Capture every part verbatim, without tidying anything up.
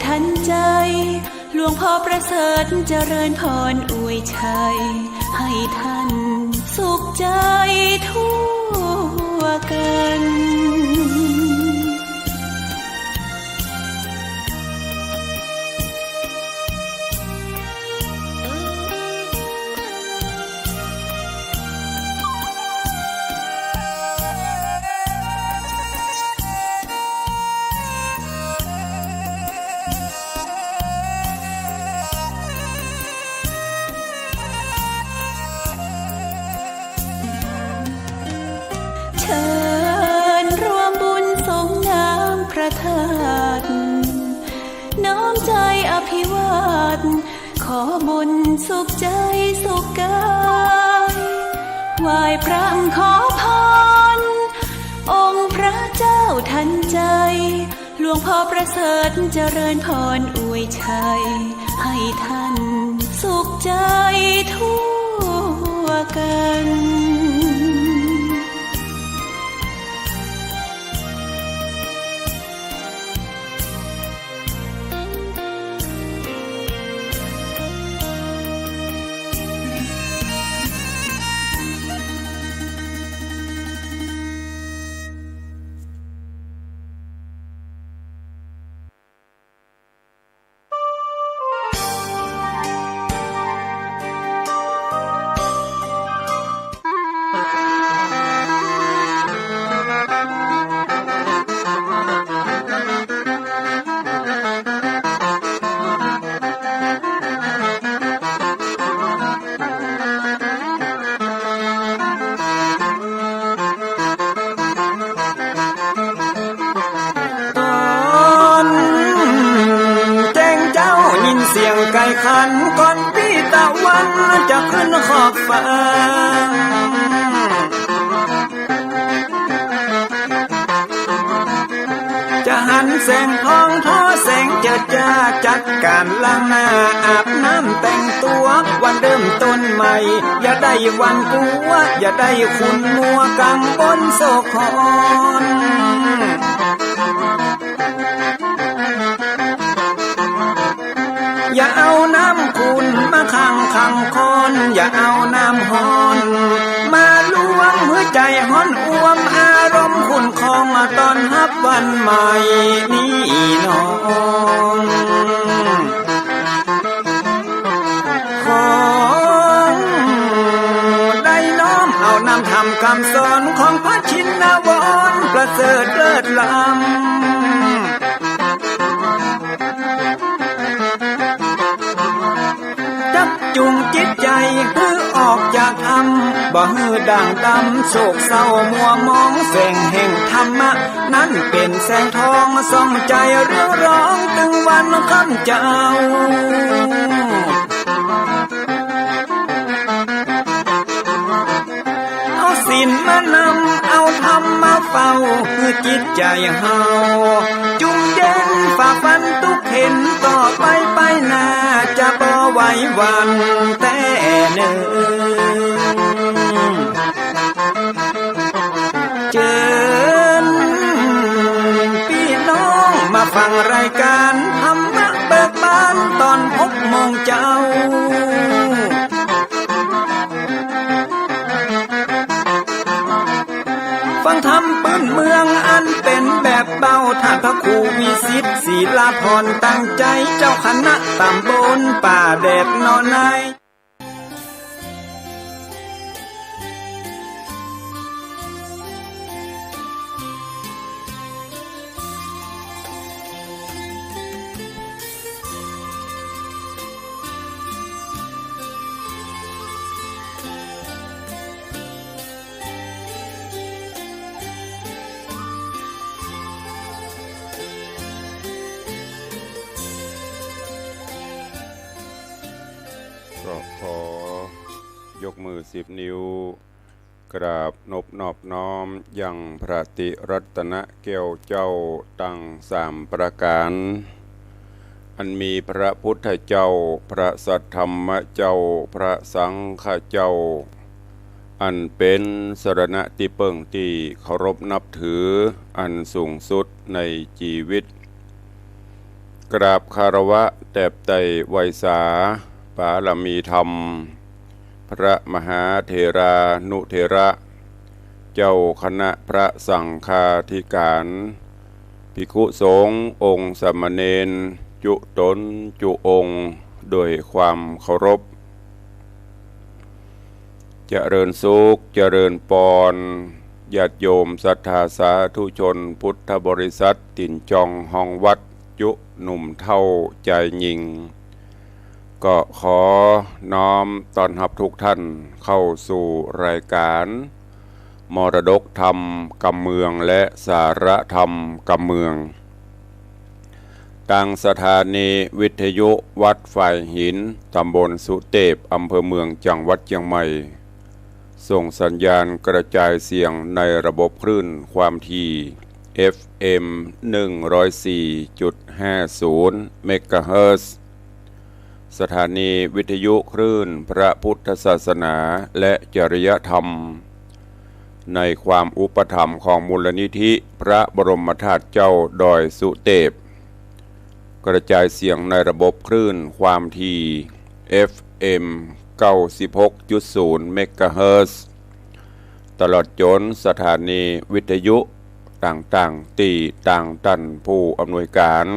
ทันใจ หลวงพ่อประเสริฐเจริญพรอวยชัย ให้ท่านสุขใจทั่วกัน เชิญร่วมบุญสรงน้ำพระธาตุ น้อมใจอภิวาท ขอบุญสุขใจสุขกาย ไหว้พระขอพร องค์พระเจ้าทันใจ หลวงพ่อประเสริฐเจริญพรอวยชัย ให้ท่านสุขใจทั่วกัน ต๋อนแจ้งเจ๊ายินเสียงไก่ขัน ก่อนปี้ตะวันจะขึ้นขอบฟ้า จะหันแสงทองทอแสงเจิดจ้า จัดก๋านล้างหน้าอาบน้ำแต่งตั๋ว วันเริ่มต้นใหม่ อย่าได้หวั่นกลัว อย่าได้ขุ่นมัวกังวลโศกหอน อย่าเอาน้ำขุ่นมาขังขังคอน อย่าเอาน้ำฮ้อนมาลวง หื้อใจ๋ฮ้อนอ่วม อารมณ์ขุ่นคอง ต้อนฮับวันใหม่นี้น้อง ขอได้น้อมเอานำธรรมกำสอน ของพระชินวรประเสริฐเลิศล้ำ จักจูงจิตใจ๋หื้อออกจากถ้ำ บ่หื้อด่างดำโศกเศร้ามัวหมอง แสงแห่งธรรมะนั้นเป๋นแสงทอง ส่องใจ๋เรืองรองตึงวันค่ำเจ๊า เอาศีลมานำ เอาธรรมมาเฝ้า หื้อจิตใจ๋เฮาจุ่มเย็น ฝ่าฟันตุ๊กเข็ญ ต่อไปไปหน้า จะบ่ไหวหวั่นแต๊เนิ่น เจิญปี้น้องมาฟังรายก๋านธรรมะเบิกบาน ต๋อนหกโมงเจ๊า ฟังธรรมปื้นเมืองอันเป๋นแบบเบา ต้านพระครูวิสิต ศิลาภรณ์ ตั้งใจ๋ เจ้าคณะต๋ำบลป่าแดดหนอใน ก็ขอยกมือสิบนิ้ว กราบนบนอบน้อมยังพระติรัตนแก้วเจ้าตังสามประก๋าน อันมีพระพุทธเจ้า พระสัทธรรมเจ้า พระสังฆเจ้า อันเป๋นสรณะตี้เปิ้งตี้เคารพนับถืออันสูงสุดในจีวิต กราบคารวะแตบไต่ไหว้สา ปารมีธรรม พระมหาเถรานุเถระ เจ้าคณะพระสังฆาธิการ ภิกขุสงฆ์องค์สามเณร จุ๊ต๋นจุ๊องค์ ด้วยความเคารพ เจริญสุข เจริญปอน ญาติโยมศรัทธาสาธุชนพุทธบริษัท ตี๋นจองฮองวัด จุ๊หนุ่มเฒ่าจายญิง ก็ขอน้อมต้อนฮับทุกท่านเข้าสู่รายการ มรดกธรรมกำเมืองและสาระธรรมกำเมือง ตางสถานีวิทยุวัดฝายหิน ตำบลสุเตพ อำเภอเมือง จังหวัดเชียงใหม่ ส่งสัญญาณกระจายเสียงในระบบคลื่นความถี่ เอฟเอ็ม หนึ่งร้อยสี่จุดห้าศูนย์ เมกะเฮิรตซ์ สถานีวิทยุคลื่นพระพุทธศาสนาและจริยธรรม ในความอุปถัมภ์ของมูลนิธิพระบรมธาตุเจ้าดอยสุเตพ กระจายเสียงในระบบคลื่นความถี่ เอฟเอ็ม เก้าสิบหกจุดศูนย์ เมกะเฮิรตซ์ ตลอดจ๋นสถานีวิทยุต่างๆ ตี้ตางต้านผู้อำนวยการ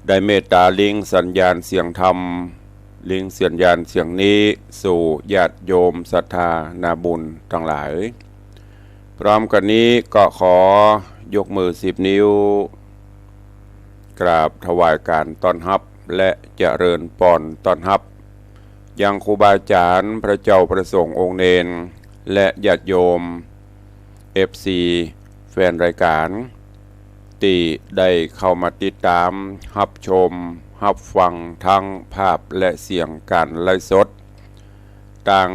ได้เมตต๋าลิงก์สัญญาณเสียงธรรม ลิงก์สัญญาณเสียงนี้สู่ญาติโยมศรัทธานาบุญตังหลาย พร้อมกั๋นนี้ก็ขอยกมือสิบนิ้ว กราบถวายก๋านต้อนฮับ และเจริญปอนต้อนฮับ ยังครูบาอาจ๋ารย์ พระเจ้าพระสงฆ์องค์เณร และญาติโยม เอฟซี แฟนรายการ ตี้ได้เข้ามาติดต๋าม ฮับชม ฮับฟังทั้งภาพและเสียงก๋านไลฟ์สด ตาง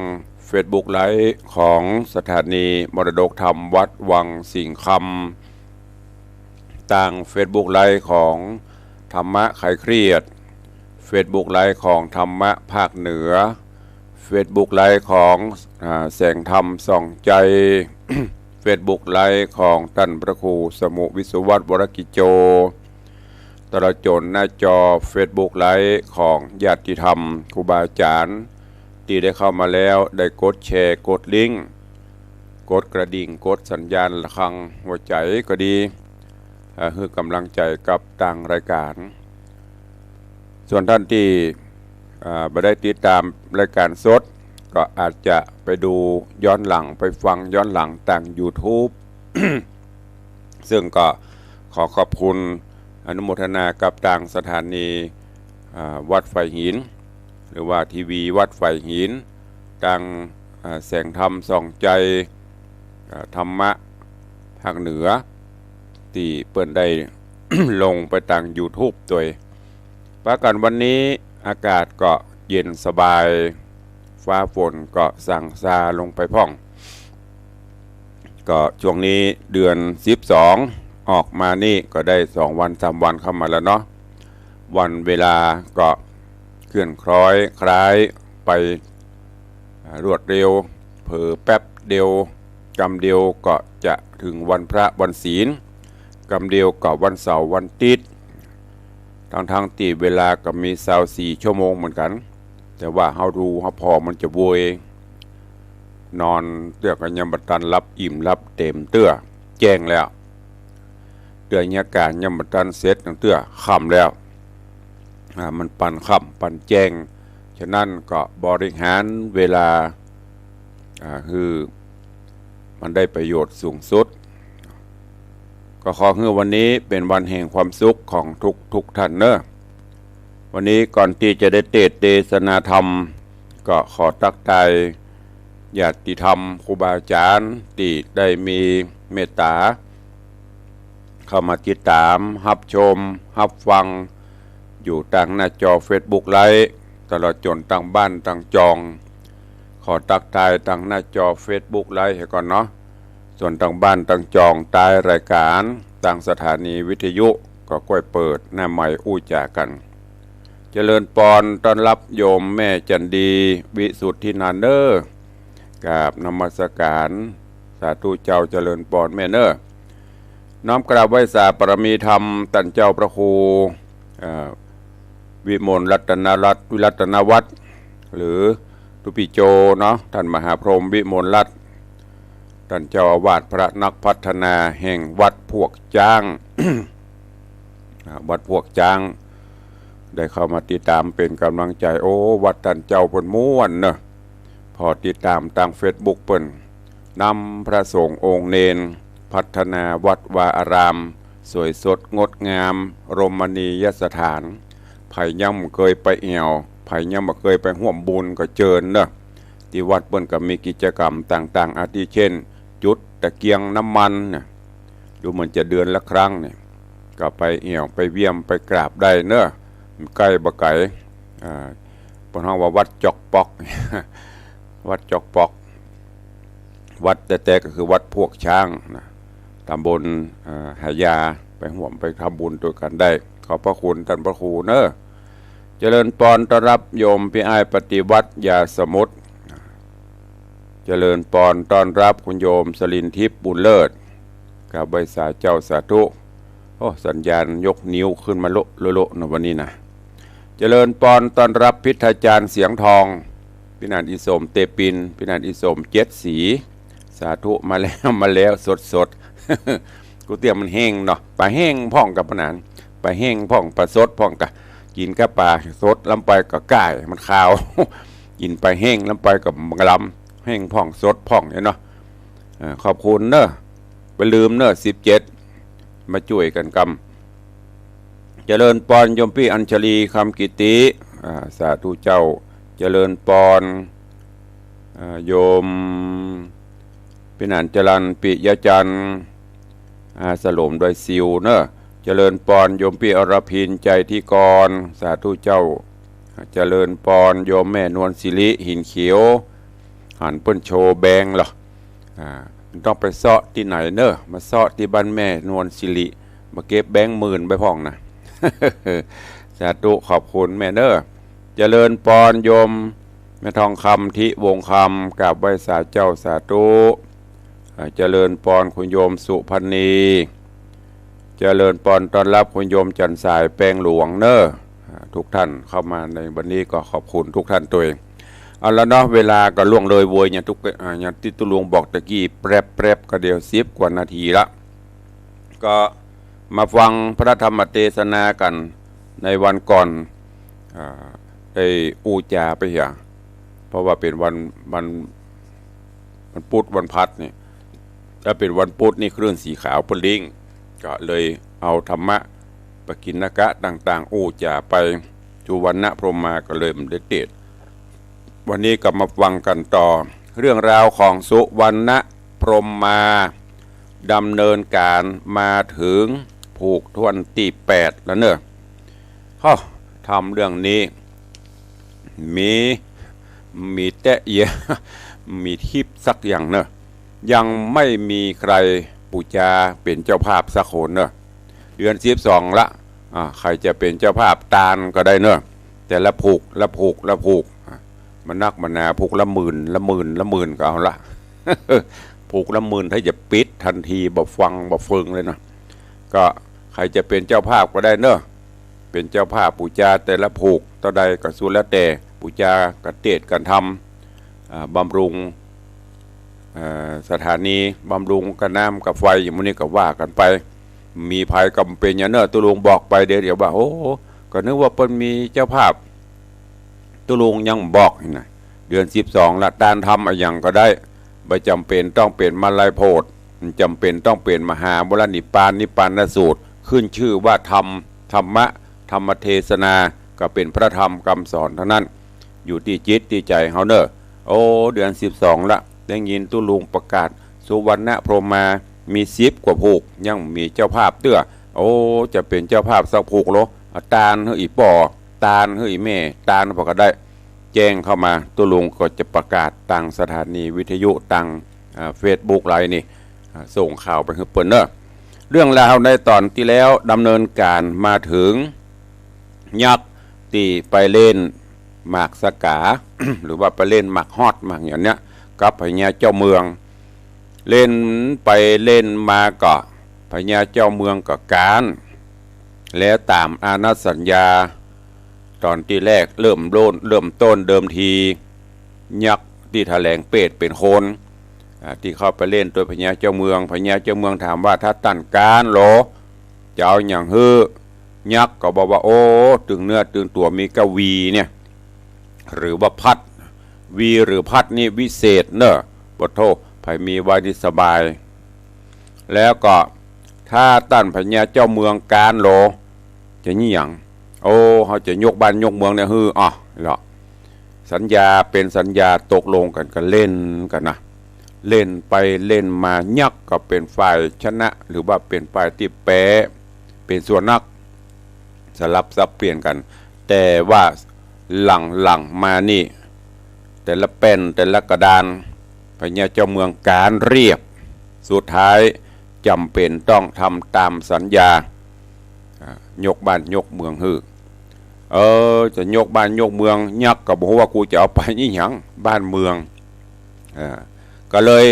เฟซบุ๊กไลฟ์ของสถานีมรดกธรรมวัดวังสิงห์คำ ตางเฟซบุ๊กไลฟ์ของธรรมะคลายเครียด เฟซบุ๊กไลฟ์ของธรรมะภาคเหนือ เฟซบุ๊กไลฟ์ของ อ่า แสงธรรมส่องใจ เฟซบุ๊กไลฟ์ของต้านพระครูสมุห์วิศวัฒน์ วรกิจโจ ตลอดจ๋นหน้าจอเฟซบุ๊กไลฟ์ของญาติธรรมครูบาอาจ๋ารย์ ตี้ได้เข้ามาแล้ว ได้กดแชร์ กดลิงก์ กดกระดิ่ง กดสัญญาณระฆังหัวใจ๋ก็ดี เอ่อ หื้อก๋ำลังใจ๋กับตางรายการ ส่วนต้านตี้ อ่า บ่ได้ติดต๋ามรายการสด ก็อาจจะไปดูย้อนหลัง ไปฟังย้อนหลังตางยูทูบ ซึ่งก็ขอขอบคุณ อนุโมทนากับตางสถานี อ่า วัดฝายหิน หรือว่าทีวีวัดฝายหิน ตาง อ่า แสงธรรมส่องใจ อ่า ธรรมะภาคเหนือ ตี้เปิ้นได้ ลงไปตางยูทูบตวย ปากั๋นวันนี้อากาศก็เย็นสบาย ฟ้าฝนก็สั่งซาลงไปพ่อง ก็ช่วงนี้เดือนสิบสองออกมานี่ก็ได้สองวันสามวันเข้ามาแล้วเนาะ วันเวลาก็เคลื่อนคล้อยคล้ายไป อ่า รวดเร็ว เผลอแป๊บเดียว กำเดียวก็จะเถิงวันพระวันศีล กำเดียวก็วันเสาร์วันอาทิตย์ ตังๆ ตี้เวลาก็มีซาวสี่ชั่วโมงเหมือนกั๋น แต่ว่าเฮาดูเฮาผ่อมันจะโวย นอนเตื้อก็ยังบ่ตันหลับอิ่มหลับเต็มเตื้อ แจ้งแล้ว เตื้อเยียะก๋านยังบ่ตันเสร็จตังเตื้อ ค่ำแล้ว อ่า มันปันค่ำปันแจ้ง ฉะนั้นก็บริหารเวลา อ่า หื้อมันได้ประโยชน์สูงสุด ก็ขอหื้อวันนี้เป๋นวันแห่งความสุขของทุกๆ ท่านเนาะ วันนี้ก่อนตี้จะได้เตสน์เตสนาธรรม ก็ขอตั๊กทายญาติธรรมครูบาอาจ๋ารย์ตี้ได้มีเมตต๋า เข้ามาติดต๋าม ฮับชม ฮับฟัง อยู่ตางหน้าจอเฟซบุ๊กไลฟ์ ตลอดจ๋นตางบ้านตางจอง ขอตั๊กทายตางหน้าจอเฟซบุ๊กไลฟ์หื้อก่อนเนาะ ส่วนตางบ้านตางจองใต้รายการ ตางสถานีวิทยุก็ก้อยเปิดหน้าไมค์อู้จ๋ากั๋น เจริญปอนต้อนฮับโยมแม่จั๋นดี วิสุทธินันท์เน้อ กราบนมัสก๋าน สาธุเจ้า เจริญปอนแม่เน้อ น้อมกราบไหว้สาปารมีธรรมต้านเจ้าพระครู เอ่อ วิมลรัตนรัตน์ วิรัตนวัฒน์ หรือตุ๊ปี้โจเนาะ ต้านมหาพรหมวิมลรัตน์ ต้านเจ้าอาวาสพระนักพัฒนาแห่งวัดพวกจ๊าง อ่า วัดพวกจ๊าง ได้เข้ามาติดตามเป๋นก๋ำลังใจ๋ โอ้ วัดต้านเจ้าเปิ้นม่วนเนาะ ผ่อติดต๋ามตางเฟซบุ๊กเปิ้น นำพระสงฆ์องค์เณร พัฒนาวัดวาอาราม สวยสดงดงาม รมณียสถาน ใผยังบ่เกยไปแอ่ว ใผยังบ่เกยไปฮ่วมบุญก็เจิญเนาะ ตี้วัดเปิ้นก็มีกิจก๋รรมต่างๆ อาทิเช่น จุดตะเกียงน้ำมันเนี่ย ดูเหมือนจะเดือนละครั้งเนี่ย ก็ไปแอ่ว ไปเวียม ไปกราบได้เนาะ ใก้บ่ไก๋ อ่า เปิ้นฮ้องว่าวัดจอกปอก วัดจอกปอก วัดแต๊ๆ ก็คือวัดพวกจ๊างนะ ต๋ำบล เอ่อ หายา ไปฮ่วมไปทำบุญตวยกั๋นได้ ขอบพระคุณต้านพระครูเนาะ เจริญปอน ต้อนรับโยมปี้อ้ายปฏิวัติ ยาสมุทร เจริญปอน ต้อนรับคุณโยมสลินทิพย์ บุญเลิศ กราบไหว้สาเจ้าสาธุ โอ้ สัญญาณยกนิ้วขึ้นมาโละโละโละเนาะวันนี้นะ เจริญปอน ต้อนรับพิทยาจารย์เสียงทอง ปี้หนานอีสมเตปิน ปี้หนานอีสมเจ็ดสี สาธุ มาแล้ว มาแล้ว สดๆ กูเตี้ยมันแห้งเนาะ ป๋าแห้งพ่องกับปะหนาน ป๋าแห้งพ่อง ป๋าสดพ่องกะ กิ๋นกับป๋าสดล้ำไปก็ก้าย มันคาว กิ๋นป๋าแห้งล้ำไปก็ลำ แห้งพ่องสดพ่องเนี่ยเนาะ อ่า ขอบคุณเนาะ บ่าลืมเนาะ สิบเจ็ด มาจ้วยกั๋นกำ เจริญปอนโยมปี้อัญชลี คำกิติ อ่า สาธุเจ้า เจริญปอน อ่า โยมปี้หนานจรัญ ปิยะจันทร์ อ่า สโลมดอยสิวเนาะ เจริญปอนโยมปี้อรพิน ใจที่กร สาธุเจ้า เจริญปอนโยมแม่นวลสิริ หินเขียว หันเปิ้นโชว์แบงก์เหรอ อ่า ต้องไปเซาะตี้ไหนเนาะ มาเซาะตี้บ้านแม่นวลสิริ มาเก็บแบงก์หมื่นไปพ่องนะ สาธุ ขอบคุณแม่เนาะ เจริญปอนโยมแม่ทองคำ ทิวงศ์คำ กราบไหว้สาเจ้าสาธุ อ่า เจริญปอนคุณโยมสุพรรณี เจริญปอนต้อนรับคุณโยมจันทร์สาย แปงหลวงเนาะ อ่า ทุกท่านเข้ามาในวันนี้ก็ขอบคุณทุกท่านตวย เอาละเนาะ เวลาก็ล่วงเลยโวย อย่างตุ๊ อ่า อย่างตี้ตุ๊ลุงบอกตะกี้ แปรบๆ ก็เดี๋ยวสิบกว่านาทีละ ก็มาฟังพระธรรมเตสนากั๋นในวันก่อน อ่า ได้อู้จ๋าไปเหีย เพราะว่าเป๋นวัน วัน วันพุธวันพฤหัสนี่ ถ้าเป๋นวันพุธนี่คลื่นสีขาวเปิ้นลิงก์ ก็เลยเอาธรรมะปกิณกะต่างๆ อู้จ๋าไป สุวรรณพรหมาก็เลยบ่ได้เตสน์ วันนี้ก็มาฟังกั๋นต่อ เรื่องราวของสุวรรณพรหมา ดำเนินก๋านมาเถิงผูกถ้วนตี้แปดแล้วเนาะ ฮะ ธรรมเรื่องนี้ มี มีแต๊เยียะ มีทิพย์สักอย่างเนาะ ยังไม่มีใครปู๋จาเป๋นเจ้าภาพสักคนเนาะ เดือนสิบสองละ อ่า ใผจะเป๋นเจ้าภาพตานก็ได้เนาะ แต่ละผูก ละผูก ละผูก อ่า มันนักมันหนา ผูกละหมื่น ละหมื่น ละหมื่นก็เอาละ ผูกละหมื่น ถ้าจะปิดทันที บ่ฟังบ่เฟิงเลยเนาะ ก็ใผจะเป๋นเจ้าภาพก็ได้เนาะ เป๋นเจ้าภาพปู๋จาแต่ละผูกเต้าใดก็สุดแล้วแต่ ปู๋จากะเตสน์ก๋านทำ อ่า บำรุง เอ่อ สถานี บำรุงกะน้ำกะไฟ อย่างมื้อนี้ก็ว่ากั๋นไป มีใผก็บ่เป๋นหยังเนาะ ตุ๊ลุงบอกไปเดี๋ยว เดี๋ยวว่า โอ้ ก็นึกว่าเปิ้นมีเจ้าภาพ ตุ๊ลุงยังบอกนี่นะ เดือนสิบสองละ ตานทำอะหยังก็ได้ บ่จ๋ำเป๋นต้องเป๋นมาลัยโพธิ์ บ่จ๋ำเป๋นต้องเป๋นมหาบรรนิพพาน นิพพานสูตร ขึ้นชื่อว่าธรรม ธรรมะ ธรรมเตสนา ก็เป๋นพระธรรมกำสอนเต้านั้น อยู่ตี้จิตตี้ใจ๋เฮาเนาะ โอ้ เดือนสิบสองละ ได้ยินตุ๊ลุงประกาศ สุวรรณพรหมา มีสิบกว่าผูก ยังบ่มีเจ้าภาพเตื้อ โอ้ จะเป๋นเจ้าภาพสักผูกโล อ่ะ ตานหื้ออี่ป้อ ตานหื้ออี่แม่ ตานผ่อก็ได้ แจ้งเข้ามา ตุ๊ลุงก็จะประกาศตางสถานีวิทยุ ตาง อ่า เฟซบุ๊กไลน์นี่ อ่า ส่งข่าวไปหื้อเปิ้นเนาะ เรื่องราวในต๋อนตี้แล้วดำเนินก๋านมาเถิง ยักษ์ตี้ไปเล่นหมากสะก๋า หรือว่าไปเล่นหมากฮอดหมากอย่างเนี้ย กับพญาเจ้าเมือง เล่นไปเล่นมาก็ พญาเจ้าเมืองก็ก๊าน แล้วต๋ามอานัตสัญญา ต๋อนตี้แรกเริ่มโล้น เริ่มต้นเดิมที ยักษ์ตี้ถะแหลงเปรตเป๋นคน อ่า ตี้เข้าไปเล่นตวยพญาเจ้าเมือง พญาเจ้าเมืองถามว่า ถ้าต้านก๊านหลอ จะเอาหยังหื้อ ยักษ์ก็บอกว่า โอ้ ตึงเนื้อตึงตั๋วมีก้าวีเนี่ย หรือว่าพัด วีหรือพัดนี่วิเศษเน่อ ปะโธ่ ใผมีไว้นี่สบาย แล้วก็ ถ้าต้านพญาเจ้าเมืองก๊านหลอ จะมีหยัง โอ้ เฮาจะยกบ้านยกเมืองเนี่ยหื้อ อ้อ เหรอ สัญญาเป๋นสัญญาตกลงกั๋น ก็เล่นกั๋นนะ เล่นไปเล่นมา ยักษ์ก็เป๋นฝ่ายชนะ หรือว่าเป๋นฝ่ายตี้แป๊ เป๋นส่วนนัก สลับสับเปลี่ยนกั๋น แต่ว่าหลังๆ มานี่ แต่ละแป้นแต่ละกระดาน พญาเจ้าเมืองก๊านเรียบ สุดท้ายจ๋ำเป๋นต้องทำต๋ามสัญญา อ่า ยกบ้านยกเมืองหื้อ เออ จะยกบ้านยกเมือง ยักษ์ก็บ่ฮู้ว่ากูจะเอาไปอิหยัง บ้านเมือง อ่า ก็เลย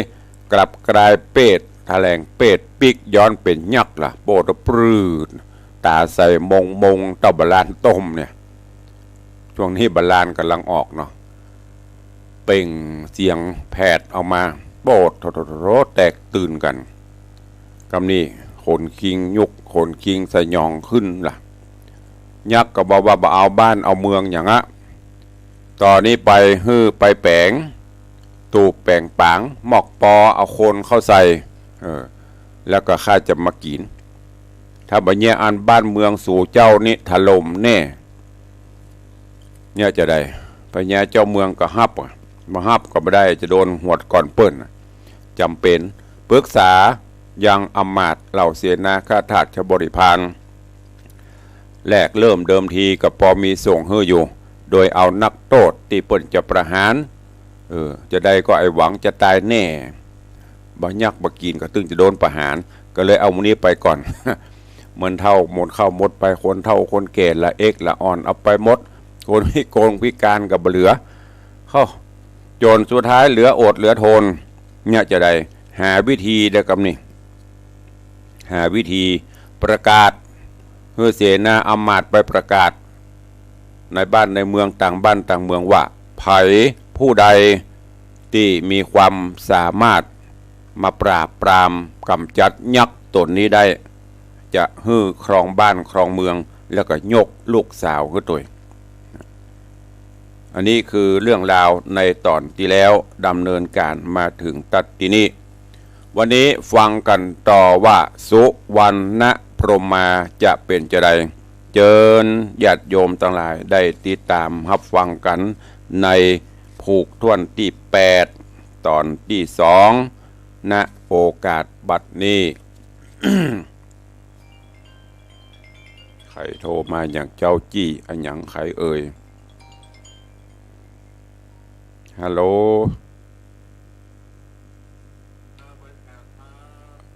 กลับกลายเปรต ถะแหลงเปรตปิ๊กย้อนเป๋นยักษ์ละ โปดปรืด ต๋าใสมงมง เต้าบาลานต้มเนี่ย ช่วงนี้บาลานก่ำลังออกเนาะ เปล่งเสียงแผดออกมา โปดโธ่โธ่โธ่ แตกตื่นกั๋น กำนี้ขนคิงยุก ขนคิงสยองขึ้นละ ยักษ์ก็บอกว่า บ่เอาบ้านเอาเมืองหยังอะ ต่อนี้ไปหื้อไปแป๋งตูบแป๋งป๋าง มอกปอเอาคนเข้าใส่ เออ แล้วก็ข้าจะมากิ๋น ถ้าบ่เยียะอั้นบ้านเมืองสูเจ้านี่ถล่มแน่ เนี่ยจะใด พญาเจ้าเมืองก็ฮับอะ บ่ฮับก็บ่ได้ จะโดนหวดก่อนเปิ้นอะ จ๋ำเป๋นปรึกษายังอำมาตย์เหล่าเสนาข้าทาสข้าบริพาร แรกเริ่มเดิมทีก็ปอมีส่งหื้ออยู่ โดยเอานักโต้ษตี้เปิ้นจะประหาร เออ จะใดก็ไอ้หวังจะต๋ายแน่ บ่ยักษ์บ่กิ๋นก็ตึงจะโดนประหาร ก็เลยเอาหมู่นี้ไปก่อน เหมือนเฒ่าหมดเข้าหมดไป คนเฒ่าคนแก่ละเอ็กละอ่อนเอาไปหมด คนพิกลพิการก็บ่เหลือ เฮ้อ จ๋นสุดท้ายเหลืออดเหลือทน เนี่ยจะใด หาวิธีเด้อกำนี้ หาวิธีประกาศ หื้อเสนาอำมาตย์ไปประกาศ ในบ้านในเมือง ต่างบ้านต่างเมืองว่า ใผผู้ใดตี้มีความสามารถมาปราบปรามก๋ำจัดยักษ์ต๋นนี้ได้ จะหื้อครองบ้านครองเมือง แล้วก็ยกลูกสาวหื้อตวย อันนี้คือเรื่องราวในต๋อนตี้แล้ว ดำเนินก๋านมาเถิงตั๊ดตี้นี้ วันนี้ฟังกั๋นต่อว่า สุวรรณพรหมาจะเป๋นจะใด เจิญญาติโยมตังหลายได้ติดต๋ามฮับฟังกั๋นในผูกถ้วนตี้แปด ต๋อนตี้สอง ณ โอกาสบัดนี้ ใผโทรมาอย่างเจ้าจี้ อะหยังใผเอ่ย ฮัลโหล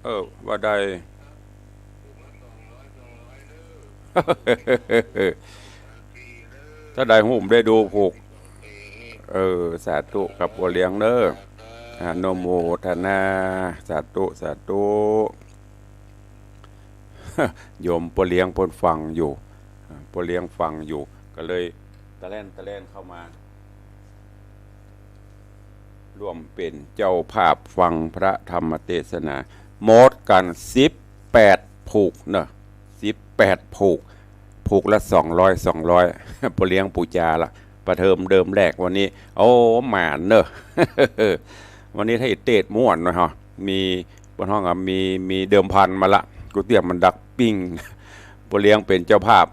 เออ ว่าใด ถ้าได้ฮู้ได้ดูผูก เออ สาธุกับป้อเลี้ยงเน้อ อนุโมทนา สาธุ สาธุ โยมป้อเลี้ยงเปิ้นฟังอยู่ ป้อเลี้ยงฟังอยู่ ก็เลยตะแล่นตะแล่นเข้ามา ร่วมเป๋นเจ้าภาพฟังพระธรรมเตสนา หมดกั๋นสิบแปดผูกเนาะ สิบแปดผูก ผูกละสองร้อย สองร้อย ป้อเลี้ยงปู๋จาละ ประเดิมเดิมแรกวันนี้ โอ้ หมานเนาะ วันนี้ถ้าอิเตศม่วนเนาะ มี บ่ฮ้องอะ มี มีเดิมพันมาละ ก๋วยเตี๋ยวมันดักปิ้ง ป้อเลี้ยงเป๋นเจ้าภาพ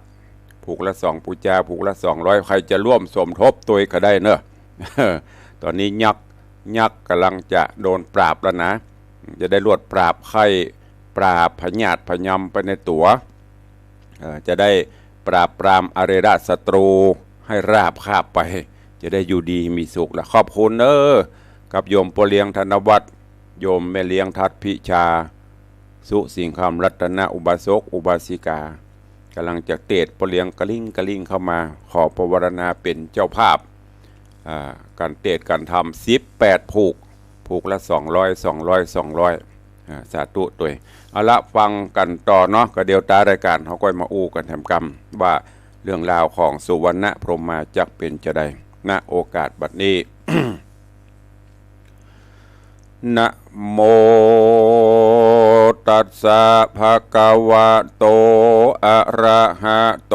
ผูกละสอง ปู๋จา ผูกละสองร้อย ใผจะร่วมสมทบตวยก็ได้เนาะ ต๋อนนี้ยักษ์ ยักษ์ก๋ำลังจะโดนปราบแล้วนะ จะได้รวดปราบไข้ ปราบพยาธิพยำไปในตั๋ว เอ่อ จะได้ปราบปรามอเรดะศัตรูให้ราบคาบไป จะได้อยู่ดีมีสุขละ ขอบคุณเน้อ กับโยมป้อเลี้ยงธนวัฒน์ โยมแม่เลี้ยงทัดพิชา สุสิงคำรัตนอุบาสกอุบาสิกา ก๋ำลังจะเตศ ป้อเลี้ยงกระลิ้งกระลิ้งเข้ามา ขอปวารณาเป๋นเจ้าภาพ อ่า ก๋านเตศก๋านธรรม สิบแปดผูก ผูกละสองร้อย สองร้อย สองร้อย อ่า สาธุตวย เอาละ ฟังกั๋นต่อเนาะ ก็เดี๋ยวต๋ายรายก๋านเฮาก้อยมาอู้กั๋นแถมกำ ว่าเรื่องราวของสุวรรณพรหมาจักเป๋นจาใด ณ โอกาสบัดนี้ นะโมตัสสะ ภะคะวะโต อะระหะโต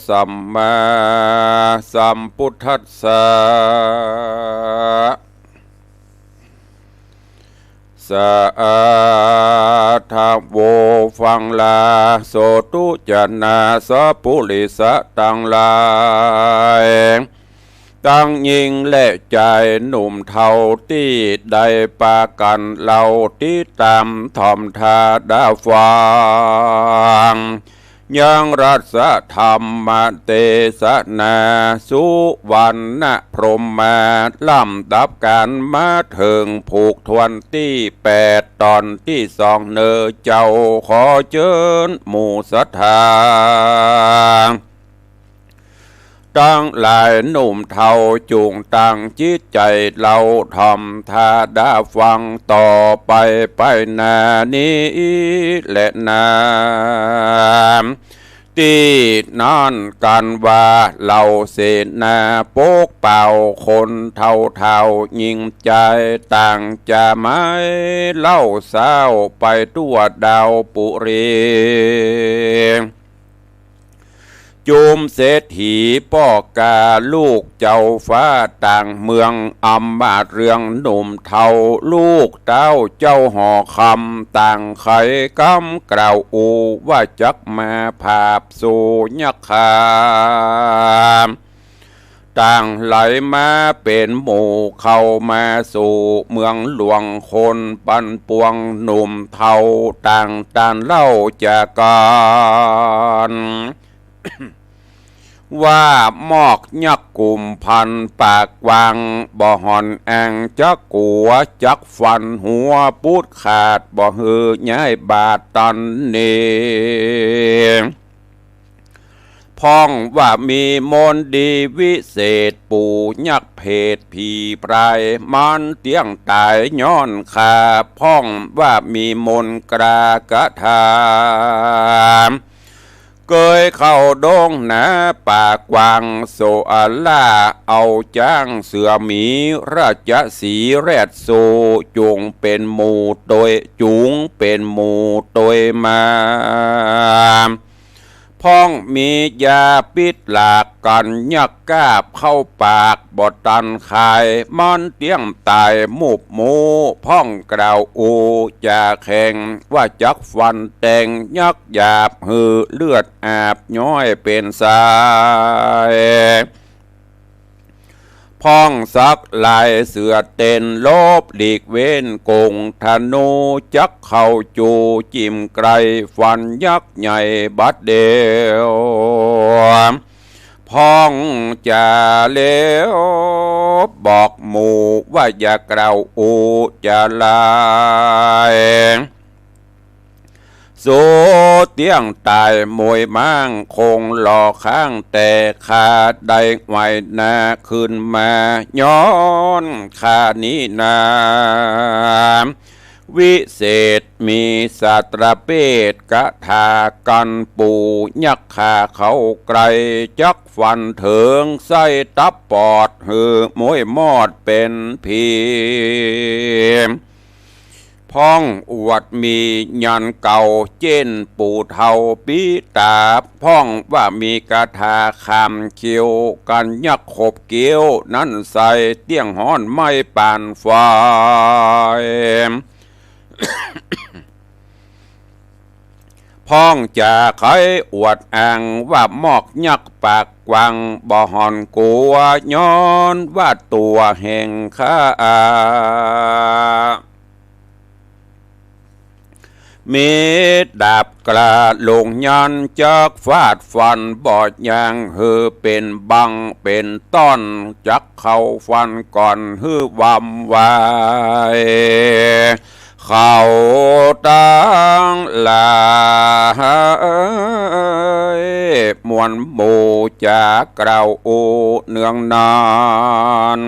สัมมาสัมพุทธัสสะ สาธุ ฟังลา โสธุจะนา สัพปุริสะตังหลาย ตังญิงและจายหนุ่มเฒ่าตี้ได้ปากั๋นเล่าติดต๋ามถ่อมถ้าดาฟัง ยังรัสธรรมเตสนา สุวรรณพรหมา ลำดับกั๋นมาเถิงผูกถ้วนตี้แปด ต๋อนตี้สองเน่อเจ้า ขอเจิญหมู่ศรัทธา ตังหลายหนุ่มเฒ่า จุ่งตั้งจิตใจ๋เล่าถ่อมถ้าดาฟังต่อไป ไปหน้านี้แลนา ตี้นั่นกั๋นว่า เหล่าเสนาปกเป่าคนเฒ่าๆ ญิงจาย ต่างจะไม้เล่าเศร้าไปทั่วดาวปุรี จุมเศรษฐีป้อกาลูกเจ้าฟ้าต่างเมือง อำมาตย์เรืองหนุ่มเฒ่า ลูกเต้าเจ้าหอคำ ต่างใค่กำกล่าวอู้ว่าจักมาผาบสู่ยักขา ต่างไหลมาเป๋นหมู่เข้ามาสู่เมืองหลวง คนปันปวงหนุ่มเฒ่า ต่างต้านเล่าจากั๋น ว่ามอกยักษ์กุมพันปากกว้าง บ่ห่อนแอ่งจักกั๋ว จักฟันหัวปุดขาด บ่หื้อย้ายบาดตันนี้ พ่องว่ามีมนต์ดีวิเศษ ปู่ยักษ์เผตผีพราย มันเตี้ยงต๋ายย้อนข้า พ่องว่ามีมนต์กล้ากระทำ เกยเข้าดงหนาป่ากว้าง โสอล่าเอาจ๊างเสือหมี ราชสีห์แรดสู่ จุ่งเป๋นหมู่ตวย จุ่งเป๋นหมู่ตวยมา พ่องมียาปิดหลากกั๋น ยักษ์กาบเข้าปากบ่ตันคาย มันเตี้ยงต๋ายมุบหมู่ พ่องกล่าวอู้จาแข็ง ว่าจักฟันแตงยักษ์หยาบ หื้อเลือดอาบย้อยเป๋นสาย พ่องสักลายเสือเต้น หลบหลีกเว้นกงธนู จักเข้าจู๋จิ้มใกล้ฟันยักษ์ใหญ่บัดเดียว พ่องจ๋าแล้วบอกหมู่ว่าอย่ากล่าวอู้จ๋าหลาย สูเตี้ยงต๋ายมวยม้าง คงหล่อข้างแต่ข้า ได้ไหวนาขึ้นมาย้อนข้านี้นา วิเศษมีสาตราเปตคาถากั๋น ปู่ยักษ์ข้าเข้าใกล้ จักฟันเถิงไส้ตับปอด หื้อมวยมอดเป๋นผี พ่องอวดมีญาณเก่า เจ้นปู่เฒ่าปี๋ต๋า พ่องว่ามีคาถาขามเขี้ยว กั๋นยักษ์ขบเกี้ยว นั้นใส่เตี้ยงฮ้อนไหม้ปานไฟ พ่องจ๋าใค่อวดอ้างว่ามอกยักษ์ปากกว้าง บ่ห่อนกั๋วย้อนว่าตั๋วแห่งข้า มีดาบกล้าลงยัน จักฟาดฟันบ่ยั้ง หื้อเป๋นบั้งเป๋นต้อน จักเข้าฟันก่อนหื้อวำวาย เขาตังหลายมวลหมู่จ๋ากล่าวอู้เนืองนั้น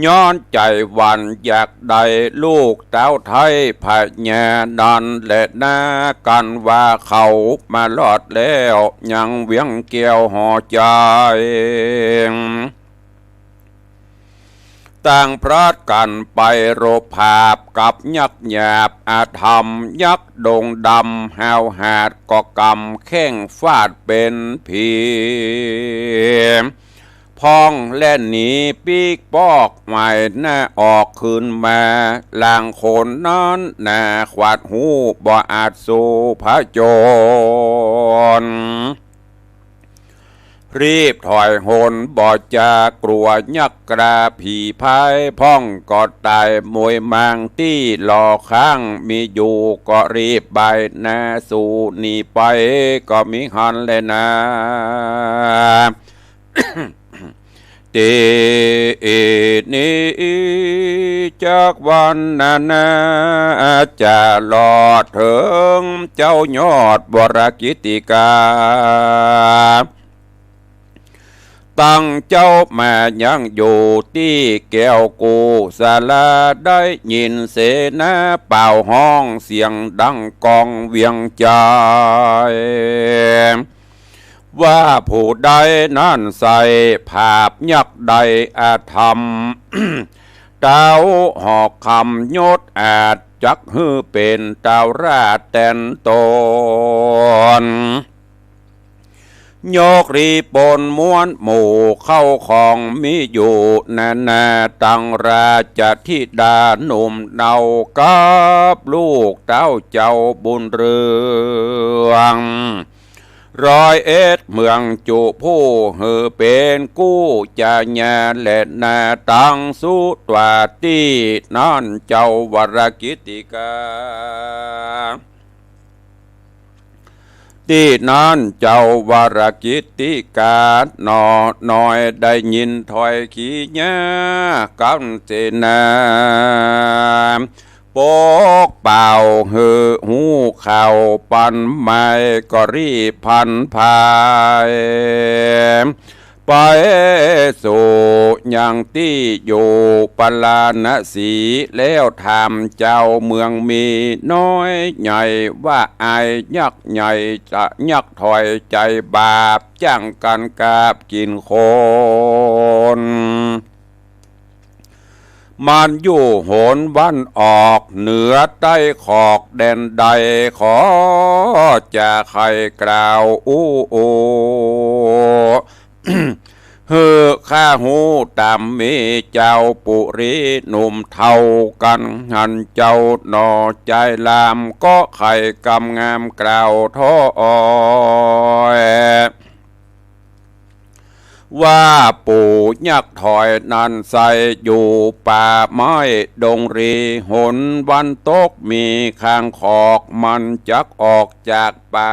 ย้อนใจ๋หวั่นอยากได้ลูกเต้าไท้พญานั้นแลนา กั๋นว่าเขามารอดแล้วยังเวียงแก้วหอใจ๋ ต่างพลัดกั๋นไปรบผาบกับยักษ์หยาบอธรรม ยักษ์ดงดำห้าวหาญก็กำแข้งฟาดเป๋นผี พ่องแล่นหนีปิ๊กปอกหมายหน้าออกคืนมา ลางคนนั้นหนาขวาดฮู้บ่อาจสู้ผจญ รีบถอยหนบ่จะกั๋วยักษ์กล้าผีพ่าย พ่องก็ต๋ายมวยมางตี้หล่อข้างมีอยู่ ก็รีบบ่ายหน้าสู้หนีไปก็มีหั้นแลนา ตี้นี้จักวรรณนาจะหลอดเถิงเจ้ายอดวรกิตติกา ตั้งเจ้ามายังอยู่ตี้แก้วกุสลา ได้ยินเสนาเป่าฮ้องเสียงดังก้องเวียงใจ๋ ว่าผู้ใดนั้นใส่ผาบยักษ์ได้อธรรม เต้าหอกคำยศอาจจักหื้อเป๋นเต้าราชแตนต๋น ยกรีปนมวลหมู่เข้าของมีอยู่นานา ตังราชธิดาหนุ่มเนากับลูกเต้าเจ้าบุญเรือง ร้อยเอ็ดเมืองจุผู้หื้อเป๋นกู้จาญาแลนา ตังสุตวาตี้นั้นเจ้าวรกิตติกา ตี้นั้นเจ้าวรกิตติกาหนอน้อยได้ยินถ้อยขีญากั๋นเสนา ปกเป่าหื้อฮู้ข่าวปันหมายก็รีบพลันพาย ไปสู่ยังตี้อยู่ปาราณสี แล้วถามเจ้าเมืองมีน้อยใหญ่ว่า อายยักษ์ใหญ่จะยักษ์ถอยใจ๋บาปจ้างกั๋นกาบกิ๋นคน มันอยู่หนวันออกเหนือใต้ขอกแดนใด ขอจะใค่กล่าวอู้ หื้อข้าฮู้ต๋ามมีเจ้าปุรีหนุ่มเฒ่ากั๋นหันเจ้าหนอ ใจ๋ลามก็ใค่กำงามกล่าวถ้อย ว่าปู่ยักษ์ถอยนั้นใส่อยู่ป่าไม้ดงรี หนวันตกมีข้างขอก มันจักออกจากป่า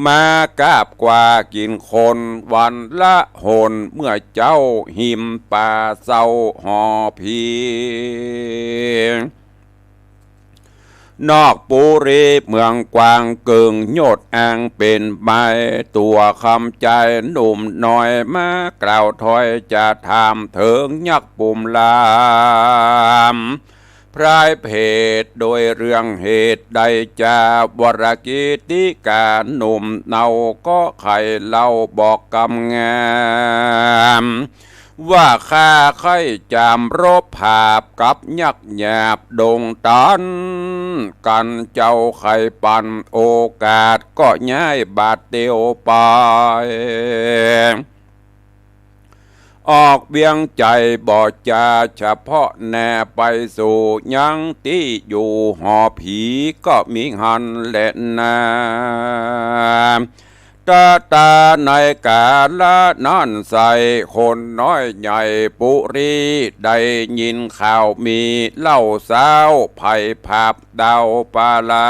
มากาบกว่ากิ๋นคนวันละหน เมื่อเจ๊าหิมป่าเซาหอผี นอกปุรีเมืองกว้างเกิ่งโยชน์อังเป๋นไม้ ตั๋วคำใจ๋หนุ่มน้อยมากล่าวถ้อยจะถามเถิงยักษ์ปุ่มลาม พรายเพศโดยเรื่องเหตุใดจาวรกิตติกาหนุ่มเนาก็ใค่เล่าบอกกำงาม ว่าข้าใค่จามรบผาบกับยักษ์หยาบดงตัน กั๋นเจ้าใค่ปันโอกาสก็ย้ายบาดเตียวไป ออกเวียงใจ๋บ่จาเฉพาะแน่ ไปสู่ยังตี้อยู่หอผีก็มีหั้นแลนา ตะตาในกาละนั้นใส่คนน้อยใหญ่ปุรี ได้ยินข่าวมีเล่าเซ้าไผผับดาวปาลา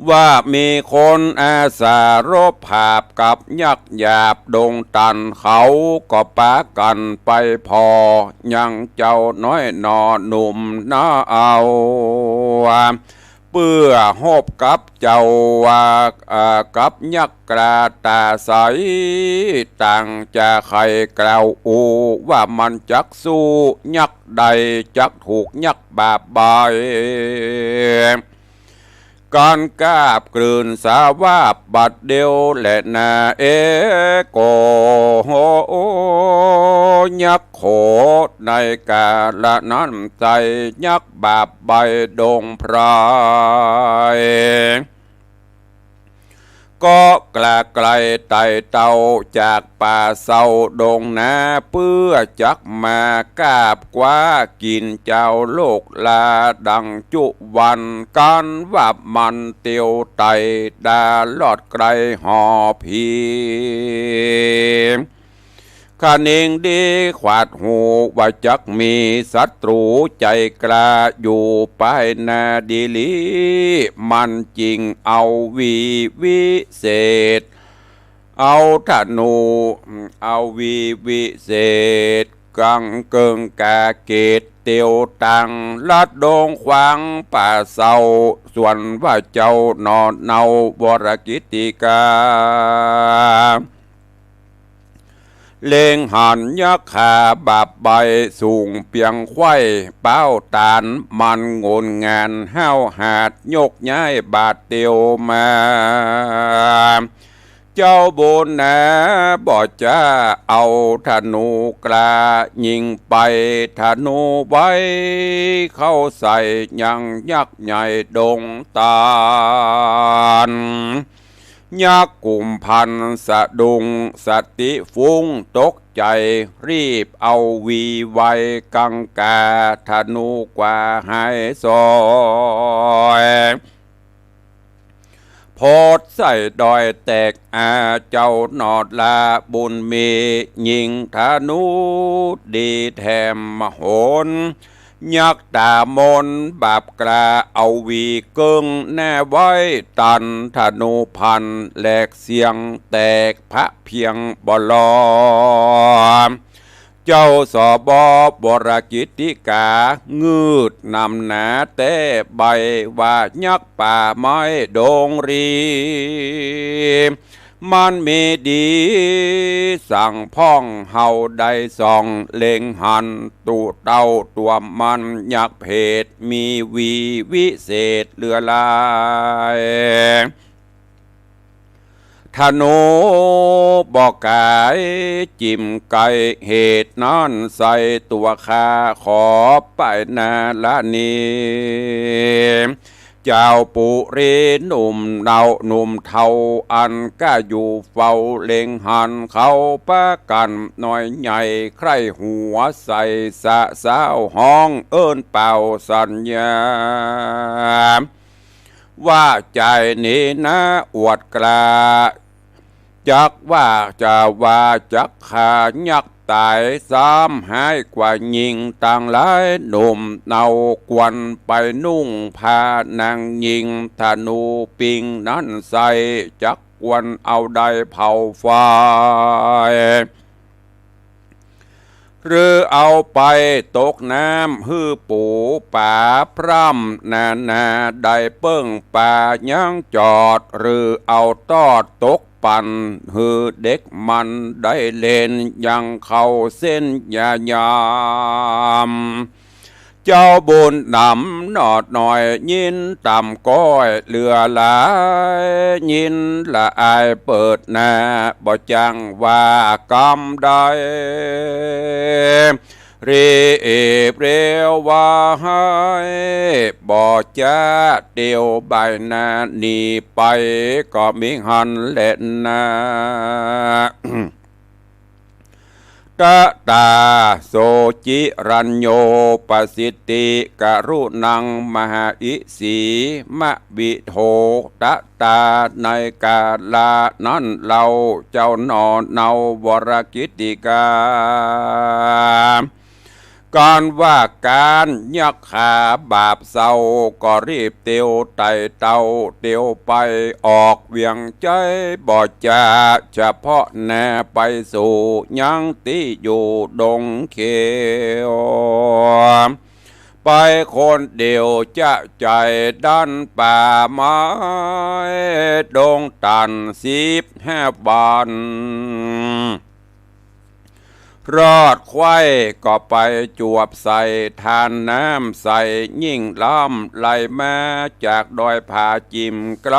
ว่ามีคนอาสารบผาบกับยักษ์หยาบดงตัน เขาก็ปากั๋นไปผ่อยังเจ้าน้อยหน่อหนุ่มนาเอา เปื้อฮบกับเจ้าว่า อ่า กับยักษ์กล้าต๋าใส ต่างจะใค่กล่าวอู้ ว่ามันจักสู้ยักษ์ได้ จักถูกยักษ์บาบใบ้ กั๋นกราบกลื่นสาวาบบัดเดียวแลนา เอ ก็ ยักษ์โขดในกาละนั้นใส ยักษ์บาบใบ้ดงไพร ก็กล้าไกลไต่เต้าจากป่าเศร้าดงนา เปื้อจักมากราบกว้ากิ๋นเจ้าโลกลาดังจุวัน กั๋นว่ามันเตียวไต่ดาลอดไกลหอบหีบ คะนิงดีขวาดหูว่าจักมีศัตรู๋ใจ๋กล้าอยู่ป้ายหน้าดีหลี มันจึงเอาวีวิเศษ เอาธนู เอาวีวิเศษ กั๋งเกิ่งกาเกตเตียวตัง ลัดดงขวางป่าเศร้า ส่วนว่าเจ้าหน่อเนา วรกิตติกา เล็งหันยักษ์ขาบาบใบ้สูงเปียงไขว้ ป๊าวต๋านมันงนงานห้าวหาด ยกย้ายบาดเตียวมา เจ้าบุญนาบ่จ้าเอาธนูกล้า ยิงไปธนูไว เข้าใส่ยังยักษ์ใหญ่ดงต๋าน ยักษ์กุมภัณฑ์สะดุ้งสติฟุ้งตกใจ๋ รีบเอาวีไวกั๋งกาธนูกว้าหายสอย โผดใส่ดอยแตกอา เจ้าหน่อลาบุญมี ยิงธนูดีแถมโหน ยักษ์ต๋ามนบาบกล้า เอาวีเกิ่งแน่ไว้ ตันธนูพันแหลกเสี้ยงแตก พระเพียงบ่ลอ เจ้าสบ วรกิตติกา งืดนำหนาแต๊ใบ้ ว่ายักษ์ป่าไม้ดงรี มันมีดีสังพ่อง เฮาได้ส่องเล็งหัน ตั๋วเต้าตั๋วมันยักษ์เพศ มีวีวิเศษเหลือหลาย ธนูบ่ก๋ายจิ่มไก๋ เหตุนั้นใส่ตั๋วข้าขอไปนาละนี้ เจ้าปุรีหนุ่มเนาหนุ่มเฒ่า อันก้าอยู่เฝ้าเล็งหัน เขาปะกั๋นน้อยใหญ่ใคร่หัวใส่สะซ้าวฮ้องเอิ้นเป่าสัญญา ว่าใจ๋นี้นาอวดกล้า จักว่าจะว่าจักฆ่ายักษ์ต๋าย ซ้ำฮ้ายกว่าญิงตังหลาย หนุ่มเนาควรไปนุ่งผ้าหนังญิง ธนูปิงนั้นใส่จักควรเอาได้เผาไฟ หรือเอาไปตกน้ำหื้อปู๋ป๋าพร่ำนานา ได้เปิ้งปลายังจอด หรือเอาตอดตกปั่น หื้อเด็กมันได้เล่น ยังเข้าเส้นยายาม เจ้าบุญนำหน่อน้อย ยินต่ำก้อยเหลือหลาย ยินละอายเปิดหน้า บ่จั้งว่ากำใด รีบเร็วว่าฮ้าย บ่จ้าเตียวบ่ายหน้า หนีไปก็มิหั้นแลนา ตะตา โส จิรัญโญ ปสิทธิ กรุณัง มหาอิสี มะวิโท ตะตา ในกาละนั้นเล่า เจ้าหน่อเนา วรกิตติกา ก๋านว่าก๋านยักษ์ขาบาปเศร้า ก็รีบเตียวไต่เต้าเตียวไป ออกเวียงใจ๊บ่จ้า เฉพาะหน้าไปสู่ยังตี้อยู่ดงเขียว ไป ไปคนเดียวจะใจ๋ดันป่าไม้ ดงตันสิบห้าวัน รอดไขว้ก็ไปจวบใส่ ทานน้ำใสยิ่งล้ำ ไหลมาจากดอยผาจิ่มไกล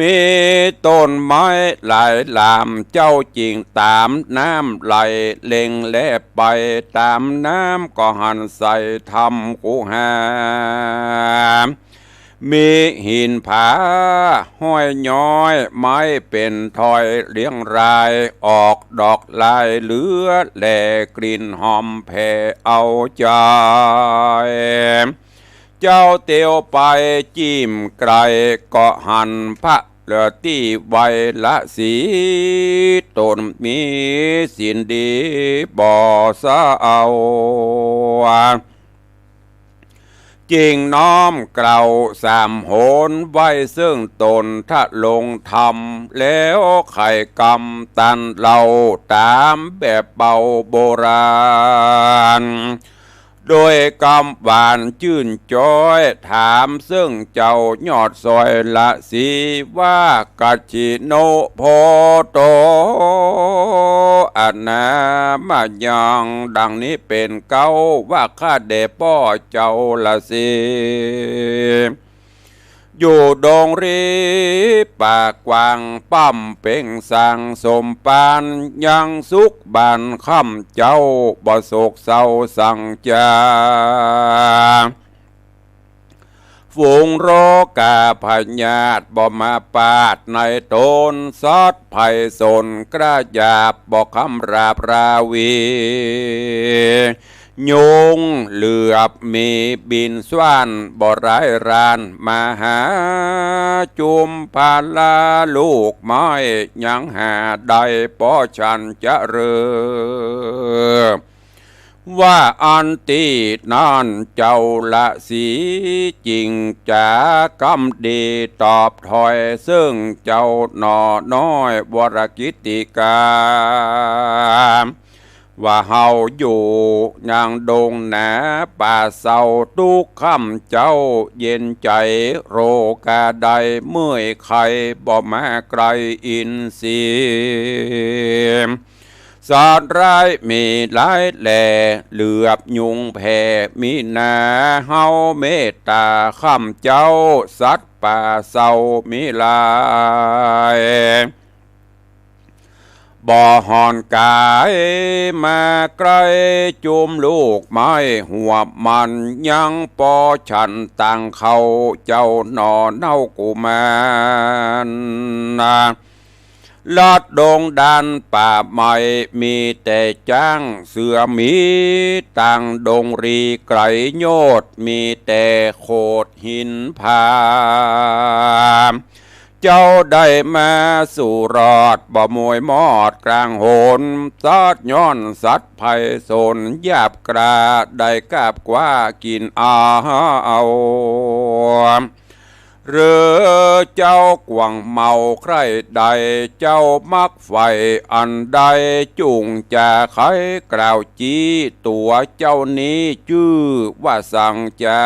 มีต้นไม้หลายหลาม เจ้าจึงต๋ามน้ำไหล เล็งแลไปต๋ามน้ำ ก็หันใส่ถ้ำคูหา มีหินผาห้อยย้อย ไม้เป๋นทอยเรียงราย ออกดอกลายเหลือแล กลิ่นหอมแผ่เอาใจ๋ เจ้าเตียวไปจิ่มไกล ก็หันพระฤๅษีไวยสี ต๋นมีศีลดีบ่เศร้า จึงน้อมเกล่าวสามหน ไหว้เซิ่งต๋นทรงธรรม แล้วไขกำตันเล่า ต๋ามแบบเบาโบราณ โดยกำหวานจื้นจ๊อย ถามเซิ่งเจ้ายอดซอยฤๅษีว่า กัจฉิโน โพโต อะนามะยัง ดังนี้เป๋นเก๊า ว่าข้าแด่ป้อเจ้าฤๅษี อยู่ดงรีป่ากว้าง ปำเป็งสร้างสมภาร ยังสุขบ้านค่ำเจ้า บ่โศกเศร้าสังจ๋า ฝูงโรคาพยาธิบ่มาปาดในต๋น สัตว์ภัยสนกระหยาบบ่คำราบราวี ยุงเหลือบมีบินซ่านบ่ร้ายรานมาหา จุมพาลาลูกไม้ยังหาได้ป้อฉันเจริญ ว่าอันตี้นั้นเจ้าฤๅษี จึงจ๋ากำดีตอบถ้อยเซิ่งเจ้าหน่อน้อยวรกิตติกา ว่าเฮาอยู่ยังดงหนาป่าเซา ตุ๊กค่ำเจ๊าเย็นใจ๋ โรคาใดเมื่อยไข้บ่มาใก้อินทรีย์ สัตว์ร้ายมีหลายแหล่ เหลือบยุงแผ่มีนา เฮาเมตต๋าค่ำเจ๊า สัตว์ป่าเซามีหลาย บ่ห่อนก๋ายมาใก้ จุมลูกไม้หัวมัน ยังป้อฉันตังเข้า เจ้าหน่อเน่ากุมาร ลัดดงดานป่าไม้ มีแต่จ๊างเสือหมี ต่างดงรีไก๋โยชน์ มีแต่โขดหินผา เจ้าได้มาสู่รอด บ่มวยมอดกลางหน สัตว์ย้อนสัตว์ภัยสน หยาบกร้าได้กาบคว้ากิ๋นเอา หรือเจ้ากว้างเมาใคร่ใด เจ้ามักใฝ่อันใด จุ่งจาไขกล่าวจี้ ตั๋วเจ้านี้จื้อว่าสังจ๋า